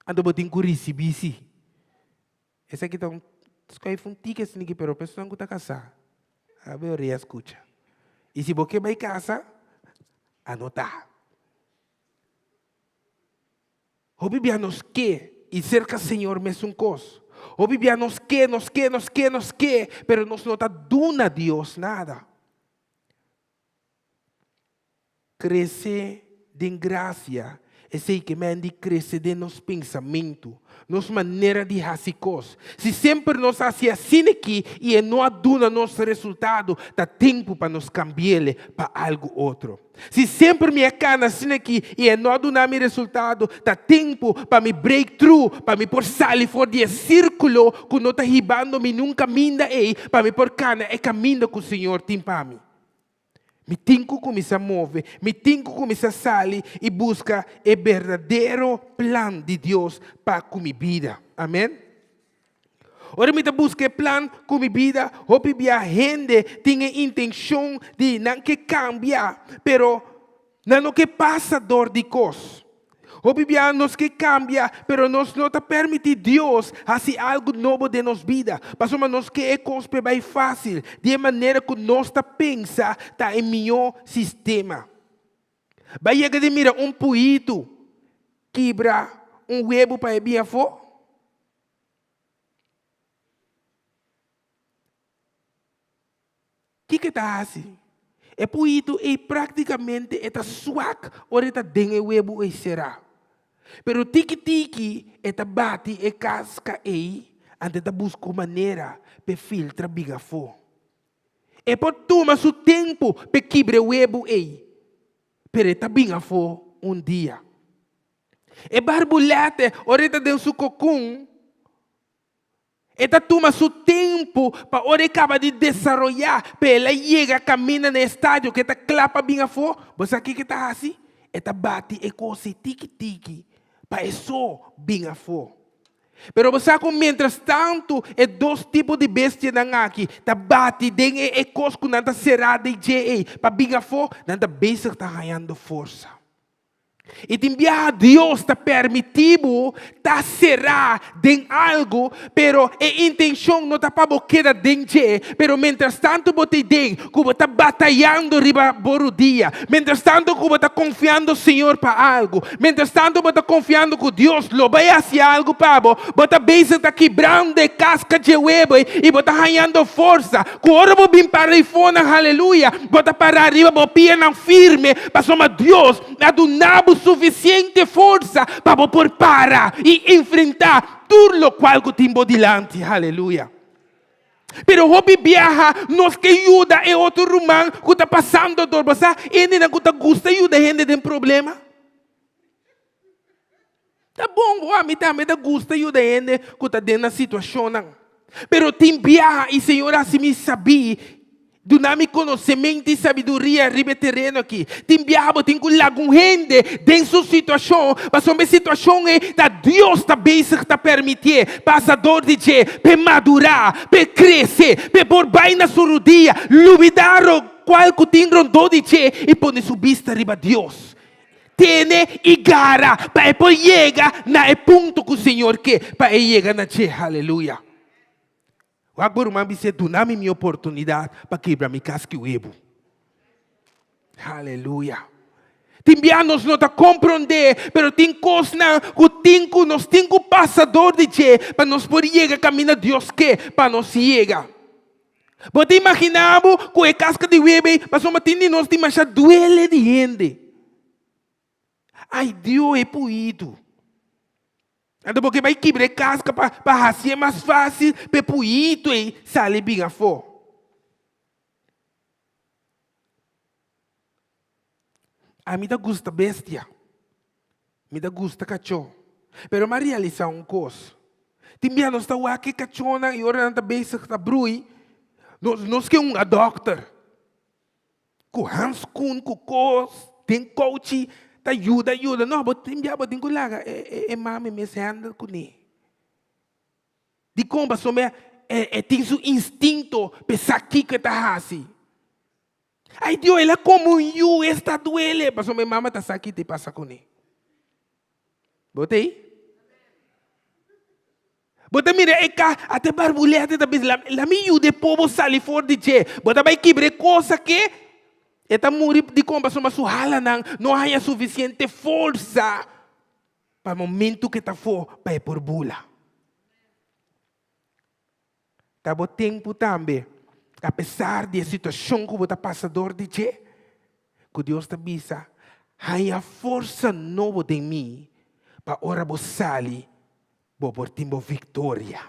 anto bo tin ku risibí sí. Esaki ta un skuif un tiki asina aki pero personan ku ta kasá a mayoria skucha. I si bo ke bai kasa, anotá. Hopi bia nos ke i serka Señor mesun kos. Hopi bia nos ke, nos ke, nos ke, nos ke, pero nos no ta duna Dios nada. Krese den grasia, esei ke men di krese den nos pensamentu, nos manera di hasi kos. Si semper nos hasi asina aki i e no a duna nos resultado, ta tempu pa nos kambi'el pa algu otro. Si semper mi a kana asina aki i e no a duna mi resultado, ta tempu pa mi break through, pa mi por sali for di e sírkulo ku no ta hibando mi niun kaminda ei, pa mi por kana e kaminda ku Señor tin pa mi. Mi tin ku kuminsá move, mi tin ku kuminsá sali i buska e berdadero plan di Dios pa ku mi bida. Amen. Ora mi ta buska e plan ku mi bida, hopi bia hende tin e intenshon di nan ke kambia, pero nan no ke pasa dor di kos. Hopi bia nos ke kambia, pero nos no ta permití Dios hasi algu nobo den nos bida, pasobra nos ke e kos p'e bai fásil, di e manera ku nos ta pensa ta e mihó sistema. Bai yega di mira un puitu kibra un webu pa e bin afó? Kiko e ta hasi? E puitu ei práktikamente e ta swak ora e ta den e webu ei será. Pero tiki tiki e ta bati e kaska ei anto e ta buska un manera p'e filtra bin afó. E por tuma su tempu p'e kibra e webu ei, pero e ta bin afó un dia. E barbulètè ora e ta den su kokun, E ta tuma su tempu pa ora e kaba di desaroyá pa el a yega kaminda na e estadio ku e ta kla pa bin afó. Bo sa kiko e ta hasi? E ta bati e kos ei tiki tiki pa e so bin afó. Pero bo sa ku miéntras tantu e dos tipo di bestianan aki ta bati den e e kos ku nan ta será den dje ei pa bin afó, nan ta bezig ta hañando forsa. I tin biaha Dios ta permití bo ta será den algu, pero e intenshon no ta pa bo keda den dje, pero mientras tantu bo ta den, ku bo ta batayando riba bo rudia, mientras tantu ku bo ta konfiando Señor pa algu, mientras tantu bo ta konfiando ku Dios lo bai hasi algu pa bo, bo ta bezig ta kibrando e kaska dje webo ei i bo ta hañando forsa, ku ora bo bin para eifonan, haleluya, bo ta para riba bo pianan firme, pasobra Dios a duna bo sufisiente forsa pa bo por para i enfrentá tur lokual ku tin bo dilanti. Haleluya! Pero hopi biaha nos ke yuda e otro ruman ku ta pasando dor. Bo sa hendenan ku ta gusta yuda hende den problema? Ta bon bo, ami tambe ta gusta yuda hende ku ta den nan situashonnan. Pero tin biaha i Señor hasi mi sabí, duna mi konosementu i sabiduria riba e tereno aki. Tin biaha bo tin ku laga un hende den su situashon, pasobra e situashon ei ta Dios ta bezig ta permitié pasa dor di dje p'e madurá, p'e krese, p'e por bai na su rudia, lubidá lokual ku tin rondó di dje i pone su bista riba Dios. Tene i gara pa e por yega na e punto ku Señor ke pa e yega na dje. Haleluya. Wak bo ruman bis'é, Duna mi mi oportunidat pa kebra mi kaski webu. Haleluya. Tin bia nos no ta komprondé, pero tin kosnan ku tin ku nos tin ku pasa dor di dje pa nos por yega kaminda Dios ke pa nos yega. Bo ta imaginá bo ku e kaska di web ei pasobra tin di nos tin masha duele di hende. Ai Dio e puitu. Anto bo ke bai kibra e kaska pa pa hasié mas fásil pa e puitu ei sali bin afó. Ami ta gusta bestia. Mi ta gusta kachó. Pero mi a realisá un kos. Tin bia nos ta wak e kachónan i ora nan ta bezig ta brui, nos nos ke un dòkter ku hanskun, ku kos, den kouchi ta yuda yuda. No, bo tin bia bo tin ku laga e e mami mes hèndel kuné. Dikon? Pasobra e tin su instinto pa e sa kiko e ta hasi. Ay Dios, el a come un yu, esta duele. Pasobra mi mama ta sa ki te pasa kuné. Bo ta ei? Bo ta mira e ka, ata e barbulete ta bisa, la mi yuda e pobo sali for di dje. Bo ta bai kibra e kos aki, e ta muri dikon? Pasobra su halanan no haña sufisiente forsa pa momento ku e ta afó pa e por bula. Ta bo tempu tambe, apesar di e situashon ku bo ta pasa dor di dje, ku Dios ta bisa, Haña forsa nobo den mi, pa ora bo sali, bo por tin bo viktoria.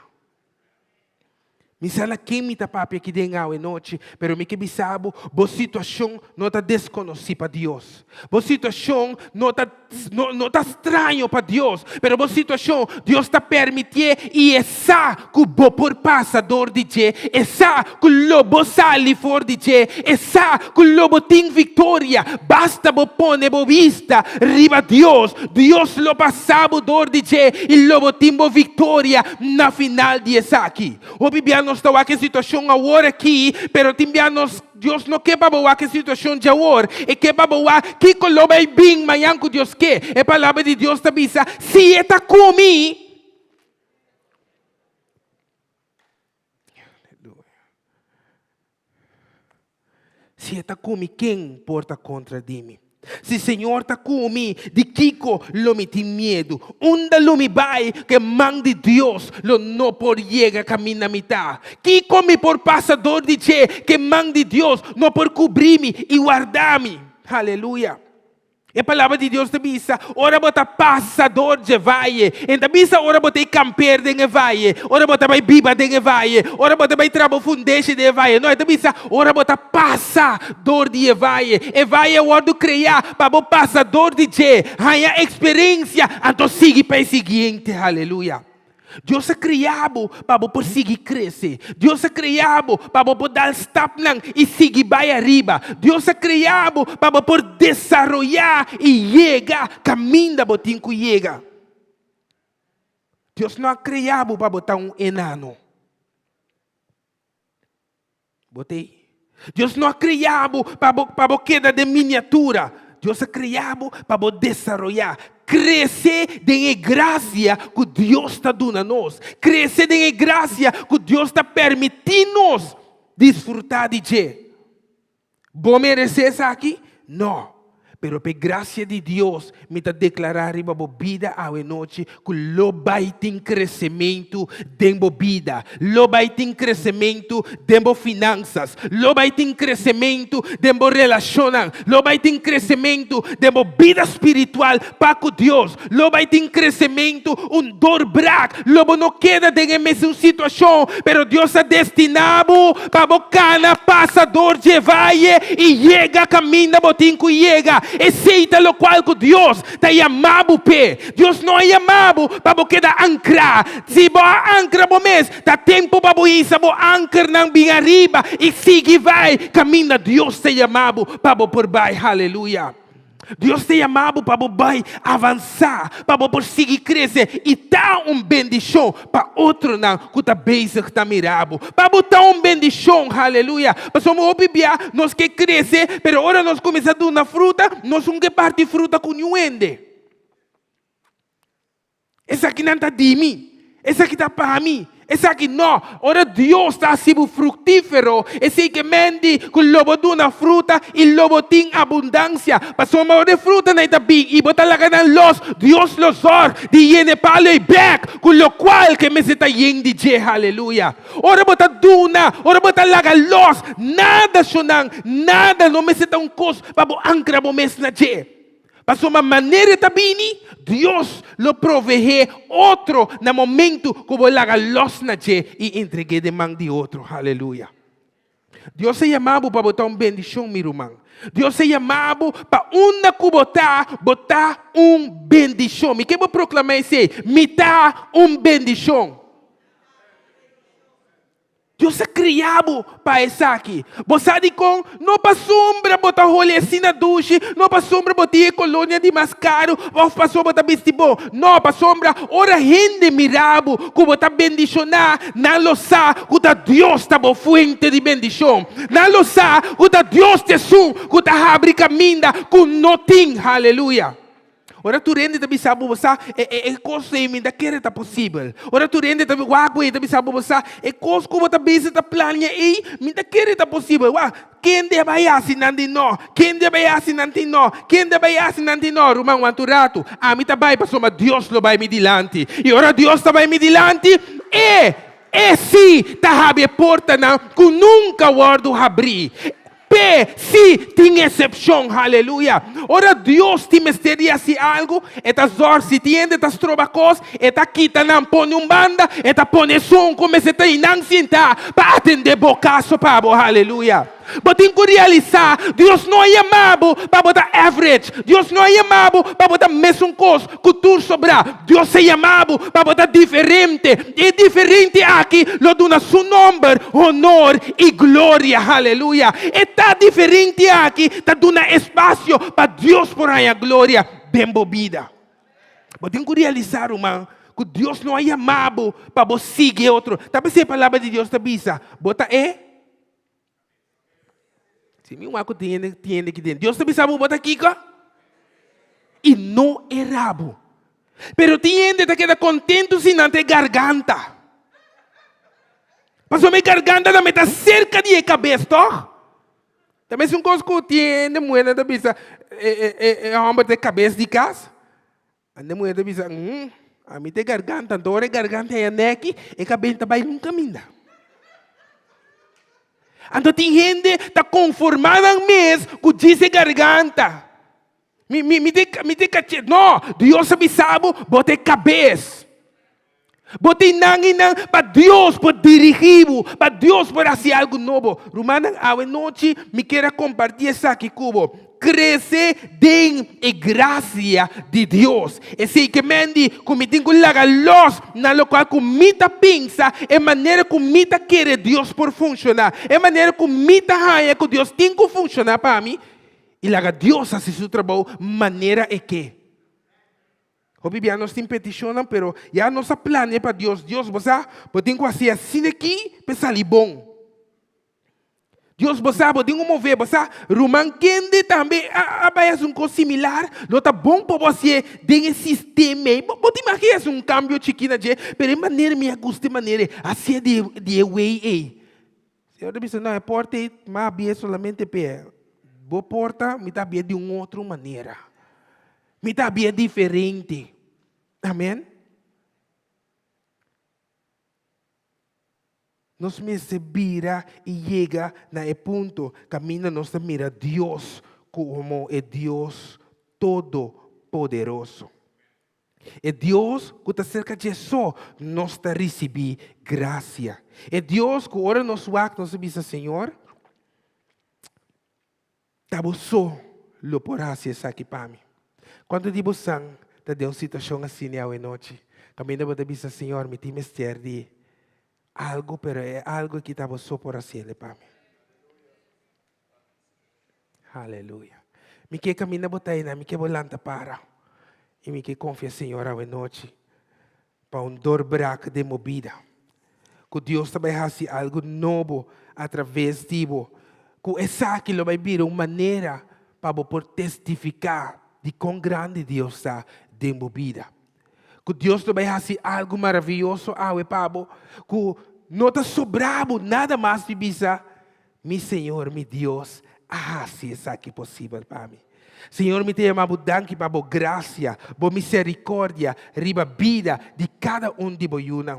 Mi sa na ken mi ta papia aki den awe nochi, pero mi ke bisa bo, bo situashon no ta deskonosí pa Dios. Bo situashon no ta No, no ta straño pa Dios, pero bo situacion Dios ta permitié i e sa cu bo por pasa door di dje, e sa cu lo bo sali for di dje, e sa cu lo bo tin victoria. Basta bo pone bo bista riba Dios, Dios lo pasa bo door di dje i lo bo tin bo victoria na final di esaki. Hopi bia nos ta wak e situacion awor aki, pero tin bia nos Dios no ke pa bo wak e situashon djawor, e ke pa bo wak kiko lo bai bin mañan ku Dios ke. E Palabra di Dios ta bisa, Si e ta ku mi, si e ta ku mi, ken por ta kontra di mi? Si Señor ta ku mi, di kiko lo mi tin miedu? Unda lo mi bai ku e man di Dios lo no por yega kaminda mi ta? Kiko mi por pasa dor di dje ku e man di Dios no por kubrí mi i warda mi? Aleluya! E Palabra di Dios ta bisa, Ora bo ta pasa dor dje vaye, e ta bisa ora bo ta e kamper den e vaye, ora bo ta bai biba den e vaye, ora bo ta bai traha bo fundeshi den e vaye. No, e ta bisa, ora bo ta pasa dor di e vaye. E vaye a wòrdu kreá pa bo pasa dor di dje, haña eksperensia, anto sigui pa e siguiente. Haleluya! Dios a krea bo pa bo por sigui krese. Dios a krea bo pa bo por dal stapnan i sigui bai ariba. Dios a krea bo pa bo por desaroyá i yega kaminda bo tin ku yega. Dios no a krea bo pa bo ta un enano. Bo t'ei. Dios no a krea bo pa bo pa bo keda den miniatura. Dios a krea bo pa bo desaroyá, krese den e grasia ku Dios ta duna nos, krese den e grasia ku Dios ta permití nos disfrutá di dje. Bo meresé esaki? No. Pero p'e gracia di Dios mi ta declara riba bo bida awe nochi cu lo bay tin crecemento den bo bida, lo bay tin crecemento den bo finanzas, lo bay tin crecemento den bo relacionnan, lo bay tin crecemento den bo bida spiritual pa cu Dios, lo bay tin crecemento, un doorbraak, lo bo no keda den e mesun situacion, pero Dios a destina bo Pa bo kana pasa dor dje vaye i yega kaminda bo tin ku yega. Esei ta lokual ku Dios ta yama bo p'e. Dios no a yama bo pa bo keda ankrá. Si bo a ankra bo mes, ta tempu pa bo hisa bo ankernan bin ariba i sigui bai kaminda Dios ta yama bo pa bo por bai. Haleluya! Dios ta yama bo pa bo bai avansá, pa bo por sigui krese i ta un bendishon pa otronan ku ta bezig ta mira bo. Pa bo ta un bendishon, haleluya! Pasobra hopi bia nos ke krese, pero ora nos kuminsá duna fruta, nos no ke parti fruta ku niun hende. Esakinan ta di mi, esaki ta pa mi, esaki no. Ora Dios ta hasi bo fruktífero, esei ke men di ku lo bo duna fruta i lo bo tin abundansia. Pasobra ora e frutanan ei ta bin i bo ta laga nan los, Dios lo sòrg di yena e palu ei bèk ku lokual ke mester ta yen di dje. Haleluya! Ora bo ta duna, ora bo ta laga los, nada shonnan, nada no mester ta un kos pa bo ankra bo mes na dje. Pasobra manera e ta bini, Dios lo proveé otro na momentu ku bo laga lòs na dje i entreg'é den man di otro. Haleluya! Dios a yama bo pa bo ta un bendishon, mi ruman. Dios a yama bo pa unda ku bo ta, bo ta un bendishon. Mi ke bo proklamá esei, Mi ta un bendishon. Dios a kria bo pa esaki. Bo sa dikon? No pasobra bo ta holi asina dushi, no pasobra bo tin e kolonia di mas karu òf pasobra bo ta bisti bon. No, pasobra ora hende mira bo ku bo ta bendishoná, nan lo sa ku ta Dios ta bo fuente di bendishon. Nan lo sa ku ta Dios ta esun ku ta habri kaminda ku no tin. Haleluya! Ora tur hende ta bisa bo, bo sa, e, e, e kos ei mi ta kere ta posibel. Ora tur hende ta wak bo ei ta bisa bo, bo sa, e kos ku bo ta bisa ta plania ei, mi ta kere ta posibel. Wak, kende a bai hasi nan di no? Kende a bai hasi nan tin no? Kende a bai hasi nan tin no? Ruman, wak tur ratu, ami ta bai pasobra Dios lo bai mi dilanti. I ora Dios ta bai mi dilanti, e, e sí ta habri e portanan ku nunka wòrdu habrí. P'e sí tin esepshon. Haleluya! Ora Dios tin mester di hasi algu, e ta zòrg si tin hende ta stroba kos, e ta kita nan pone un banda, e ta pone esun ku mester ta einan sintá pa atendé bo kaso pa bo. Haleluya! Bo tin ku realisá, Dios no a yama bo pa bo ta average. Dios no a yama bo pa bo ta mesun kos ku tur sobrá. Dios a yama bo pa bo ta diferente. E diferente aki lo duna su nomber honor i gloria. Haleluya! E ta diferente aki ta duna espasio pa Dios por haña gloria den bo bida. Bo tin ku realisá, ruman, ku Dios no a yama bo pa bo sigui e otro. Ta p'esei e Palabra di Dios ta bisa, Bo ta e. Si mi wak ku tin hende tin hende ki den. Dios ta bisa bo bo ta kiko? I no e rabo. Pero tin hende ta keda kontentu si nan ta e garganta. Pasobra e garganta tambe ta serka di e kabes, tòg? Ta mesun kos ku tin hende muhernan ta bisa e e e e hòmber ta e kabes di kas. Ande muher ta bisa, Uhm, ami ta e garganta, anto ora e garganta haña neki, e kabel ta bai nunka minda. Anto tin hende ta konformá nan mes ku djis e garganta. Mi, mi, mi ta e, mi ta e kachet. No, Dios a bisa bo, bo ta e kabes. Bo tin nan i nan pa Dios por dirigí bo, pa Dios por hasi algu nobo. Rumannan, awe nochi mi kier a kompartí esaki ku bo. Krese den e grasia di Dios. Esei ke men di ku mi tin ku laga lòs na lokual ku mi ta pensa, e manera ku mi ta kere Dios por funshoná, e manera ku mi ta haña ku Dios tin ku funshoná pa mi, i laga Dios hasi su trabou manera e ke. Hopi bia nos tin petishonnan, pero ya nos a plania pa Dios. Dios, bo sa, bo tin ku hasi asina aki pa e sali bon. Dios, bo sa, bo tin ku move. Bo sa, ruman kende tambe a bai hasi un kos similar, lo ta bon pa bo hasié den e sistema ei. Bo ta imagina hasi un kambio chikí na dje, pero e manera mi a gusta e manera ei, hasié di e wei ei. Señor ta bisa, no, e porta ei mas abia solamente p'e. Bo porta mi ta bia di un otro manera. Mi ta bia diferente. Amen. Nos mester bira i yega na e punto kaminda nos ta mira Dios komo e Dios Todopoderoso. E Dios ku ta serka dje so nos ta risibí grasia. E Dios ku ora nos wak nos ta bisa, Señor, ta bo so lo por hasi esaki pa mi. Kuantu di bosan ta den un situashon asina awenochi, kaminda bo ta bisa, Señor, mi tin mester di algu, pero e algu aki ta bo so por hasiel pa mi? Aleluya. Mi ke kaminda bo ta einan, mi ke bo lanta para. I mi ke konfia Señor awenochi pa un doorbraak den bo bida. Ku Dios ta bai hasi algu nobo atraves di bo. Ku esaki lo bai bira un manera pa bo por testifiká di kon grandi Dios ta den bo bida. Ku Dios lo bai hasi algu maravioso awe pa bo, ku no ta sobra bo nada mas di bisa, Mi Señor, mi Dios, a hasi esaki posibel pa mi. Señor, mi ta yama bo danki pa bo grasia, bo misericordia riba bida di kada un di bo yunan.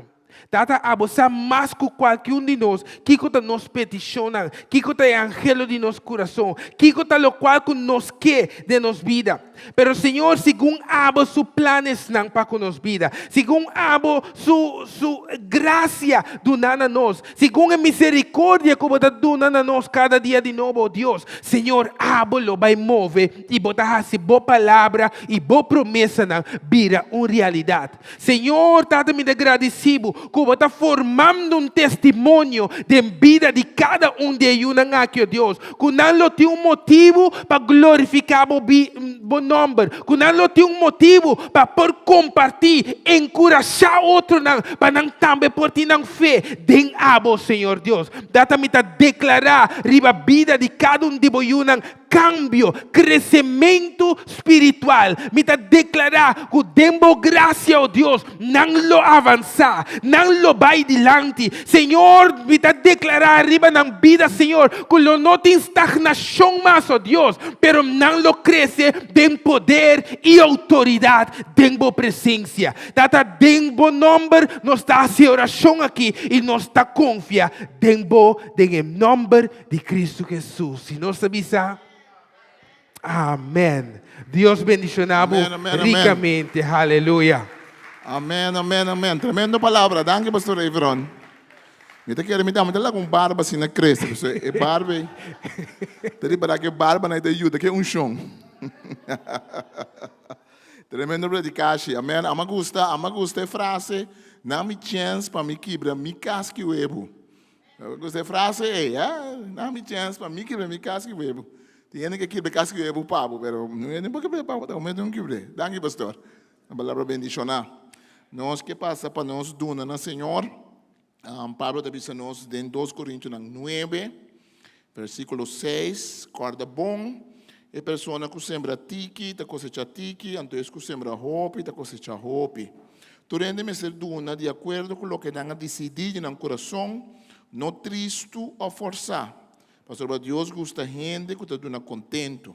Tata, abo sa mas ku kualke un di nos kiko ta nos petishonnan, kiko ta e anhelo di nos kurason, kiko ta lokual ku nos ke den nos bida. Pero Señor, segun abo su planesnan pa ku nos bida, segun abo su su grasia duna na nos, segun e misericordia ku bo ta duna na nos kada dia di nobo, o Dios, Señor, abo lo bai move i bo ta hasi bo palabra i bo promesanan bira un realidat. Señor, Tata, mi ta gradisí bo ku bo ta formando un testimonio den bida di kada un di e yunan aki, o Dios, ku nan lo tin un motibu pa glorifiká bo bo nòmber, ku nan lo tin un motibu pa por kompartí, enkurashá otronan pa nan tambe por tin nan fe den abo, Señor Dios. Tata, mi ta deklará riba bida di kada un di bo yunan Kambio, kresementu spiritual. Mi ta deklará ku den bo grasia, o Dios, nan lo avansá, nan lo bai dilanti. Señor, mi ta deklará riba nan bida, Señor, ku lo no tin stagnashon mas, o Dios, pero nan lo krese den poder i outoridat den bo presensia. Tata, den bo nòmber nos ta hasi e orashon aki i nos ta konfia den bo, den e nòmber di Cristo Jesus. Si nos ta bisa Amen. Dios bendiciona bo Amen, amen, amen. ricamente. Haleluya. Amen, amen, amen. Tremendo palabra. Danki, Pastor Everon. Mi ta kere mi tambe ta laga un barba asina crece. Pasobra e barba ei, ta ripará ku e barba nan ta yuda ku e unshon. Tremendo predikashi. Amen. Ama gusta, ama gusta e frase, Na mi chèns pa mi kibra mi kaski webu. Gusta e frase ei, eh? Na mi chèns pa mi kibra mi kaski webu. Tin hende ke kibra kaski webu pa bo, pero no hende por kibra pa bo, ta bo mes tin kibr'é. Danki, pastor. Un palabra bendishoná. Nos ke pasa pa nos duna na Señor. Pablo ta bisa nos den dos Korintionan nuebe, versíkulo seis, Kòrda bon, e persona ku sembra tiki ta kosechá tiki, anto es ku sembra hopi ta kosechá hopi. Tur hende mester duna di akuerdo ku loke nan a disidí di nan kurason, no tristu òf fòrsá, pasobra Dios gusta hende ku ta duna kontentu.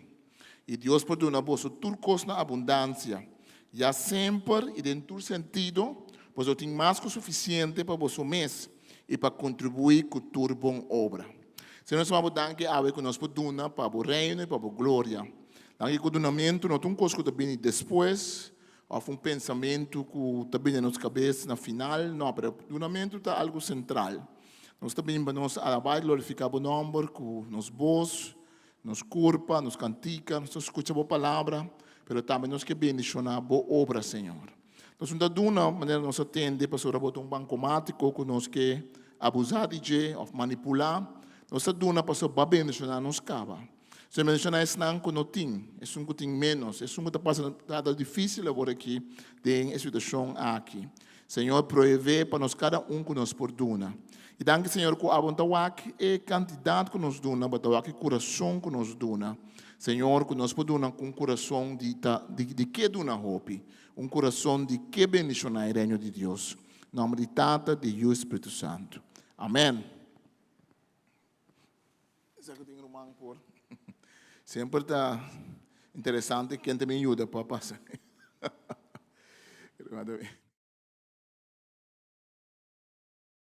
I Dios por duna boso tur kos na abundansia, ya semper i den tur sentido, boso tin mas ku sufisiente pa boso mes i pa kontribuí ku tur bon obra. Señor, nos ta bo danki awe ku nos por duna pa bo reino i pa bo gloria. Danki ku dunamentu no ta un kos ku ta bini despues òf un pensamentu ku ta bini na nos kabes na final, no, pero dunamentu ta algu sentral. Nos ta bini pa nos alabá i glorifiká bo nòmber ku nos bos, Nos kurpa, nos kantika, nos ta skucha bo palabra, pero tambe nos ke bendishoná bo obra, Señor. Nos no ta duna manera nos a tende pasobra bo ta un bankomátiko ku nos ke abusá di dje òf manipulá. Nos ta duna pasobra bo a bendishoná nos kaba. Señor, bendishoná esnan ku no tin, esun ku tin ménos, esun ku ta pasa nada difísil awor aki den e situashon aki. Señor, proevé pa nos kada un ku nos por duna. I danki, Señor, ku abo no ta wak e kantidat ku nos duna, bo ta wak e kurason ku nos duna. Señor, ku nos por duna ku un kurason di ta di di ke duna hopi, un kurason di ke bendishoná e Reino di Dios. Nòmber di Tata, di Yu i Spiritu Santu. Amèn. Esaki tin ruman por. Semper ta interesante ken ta bin yuda pa pasa.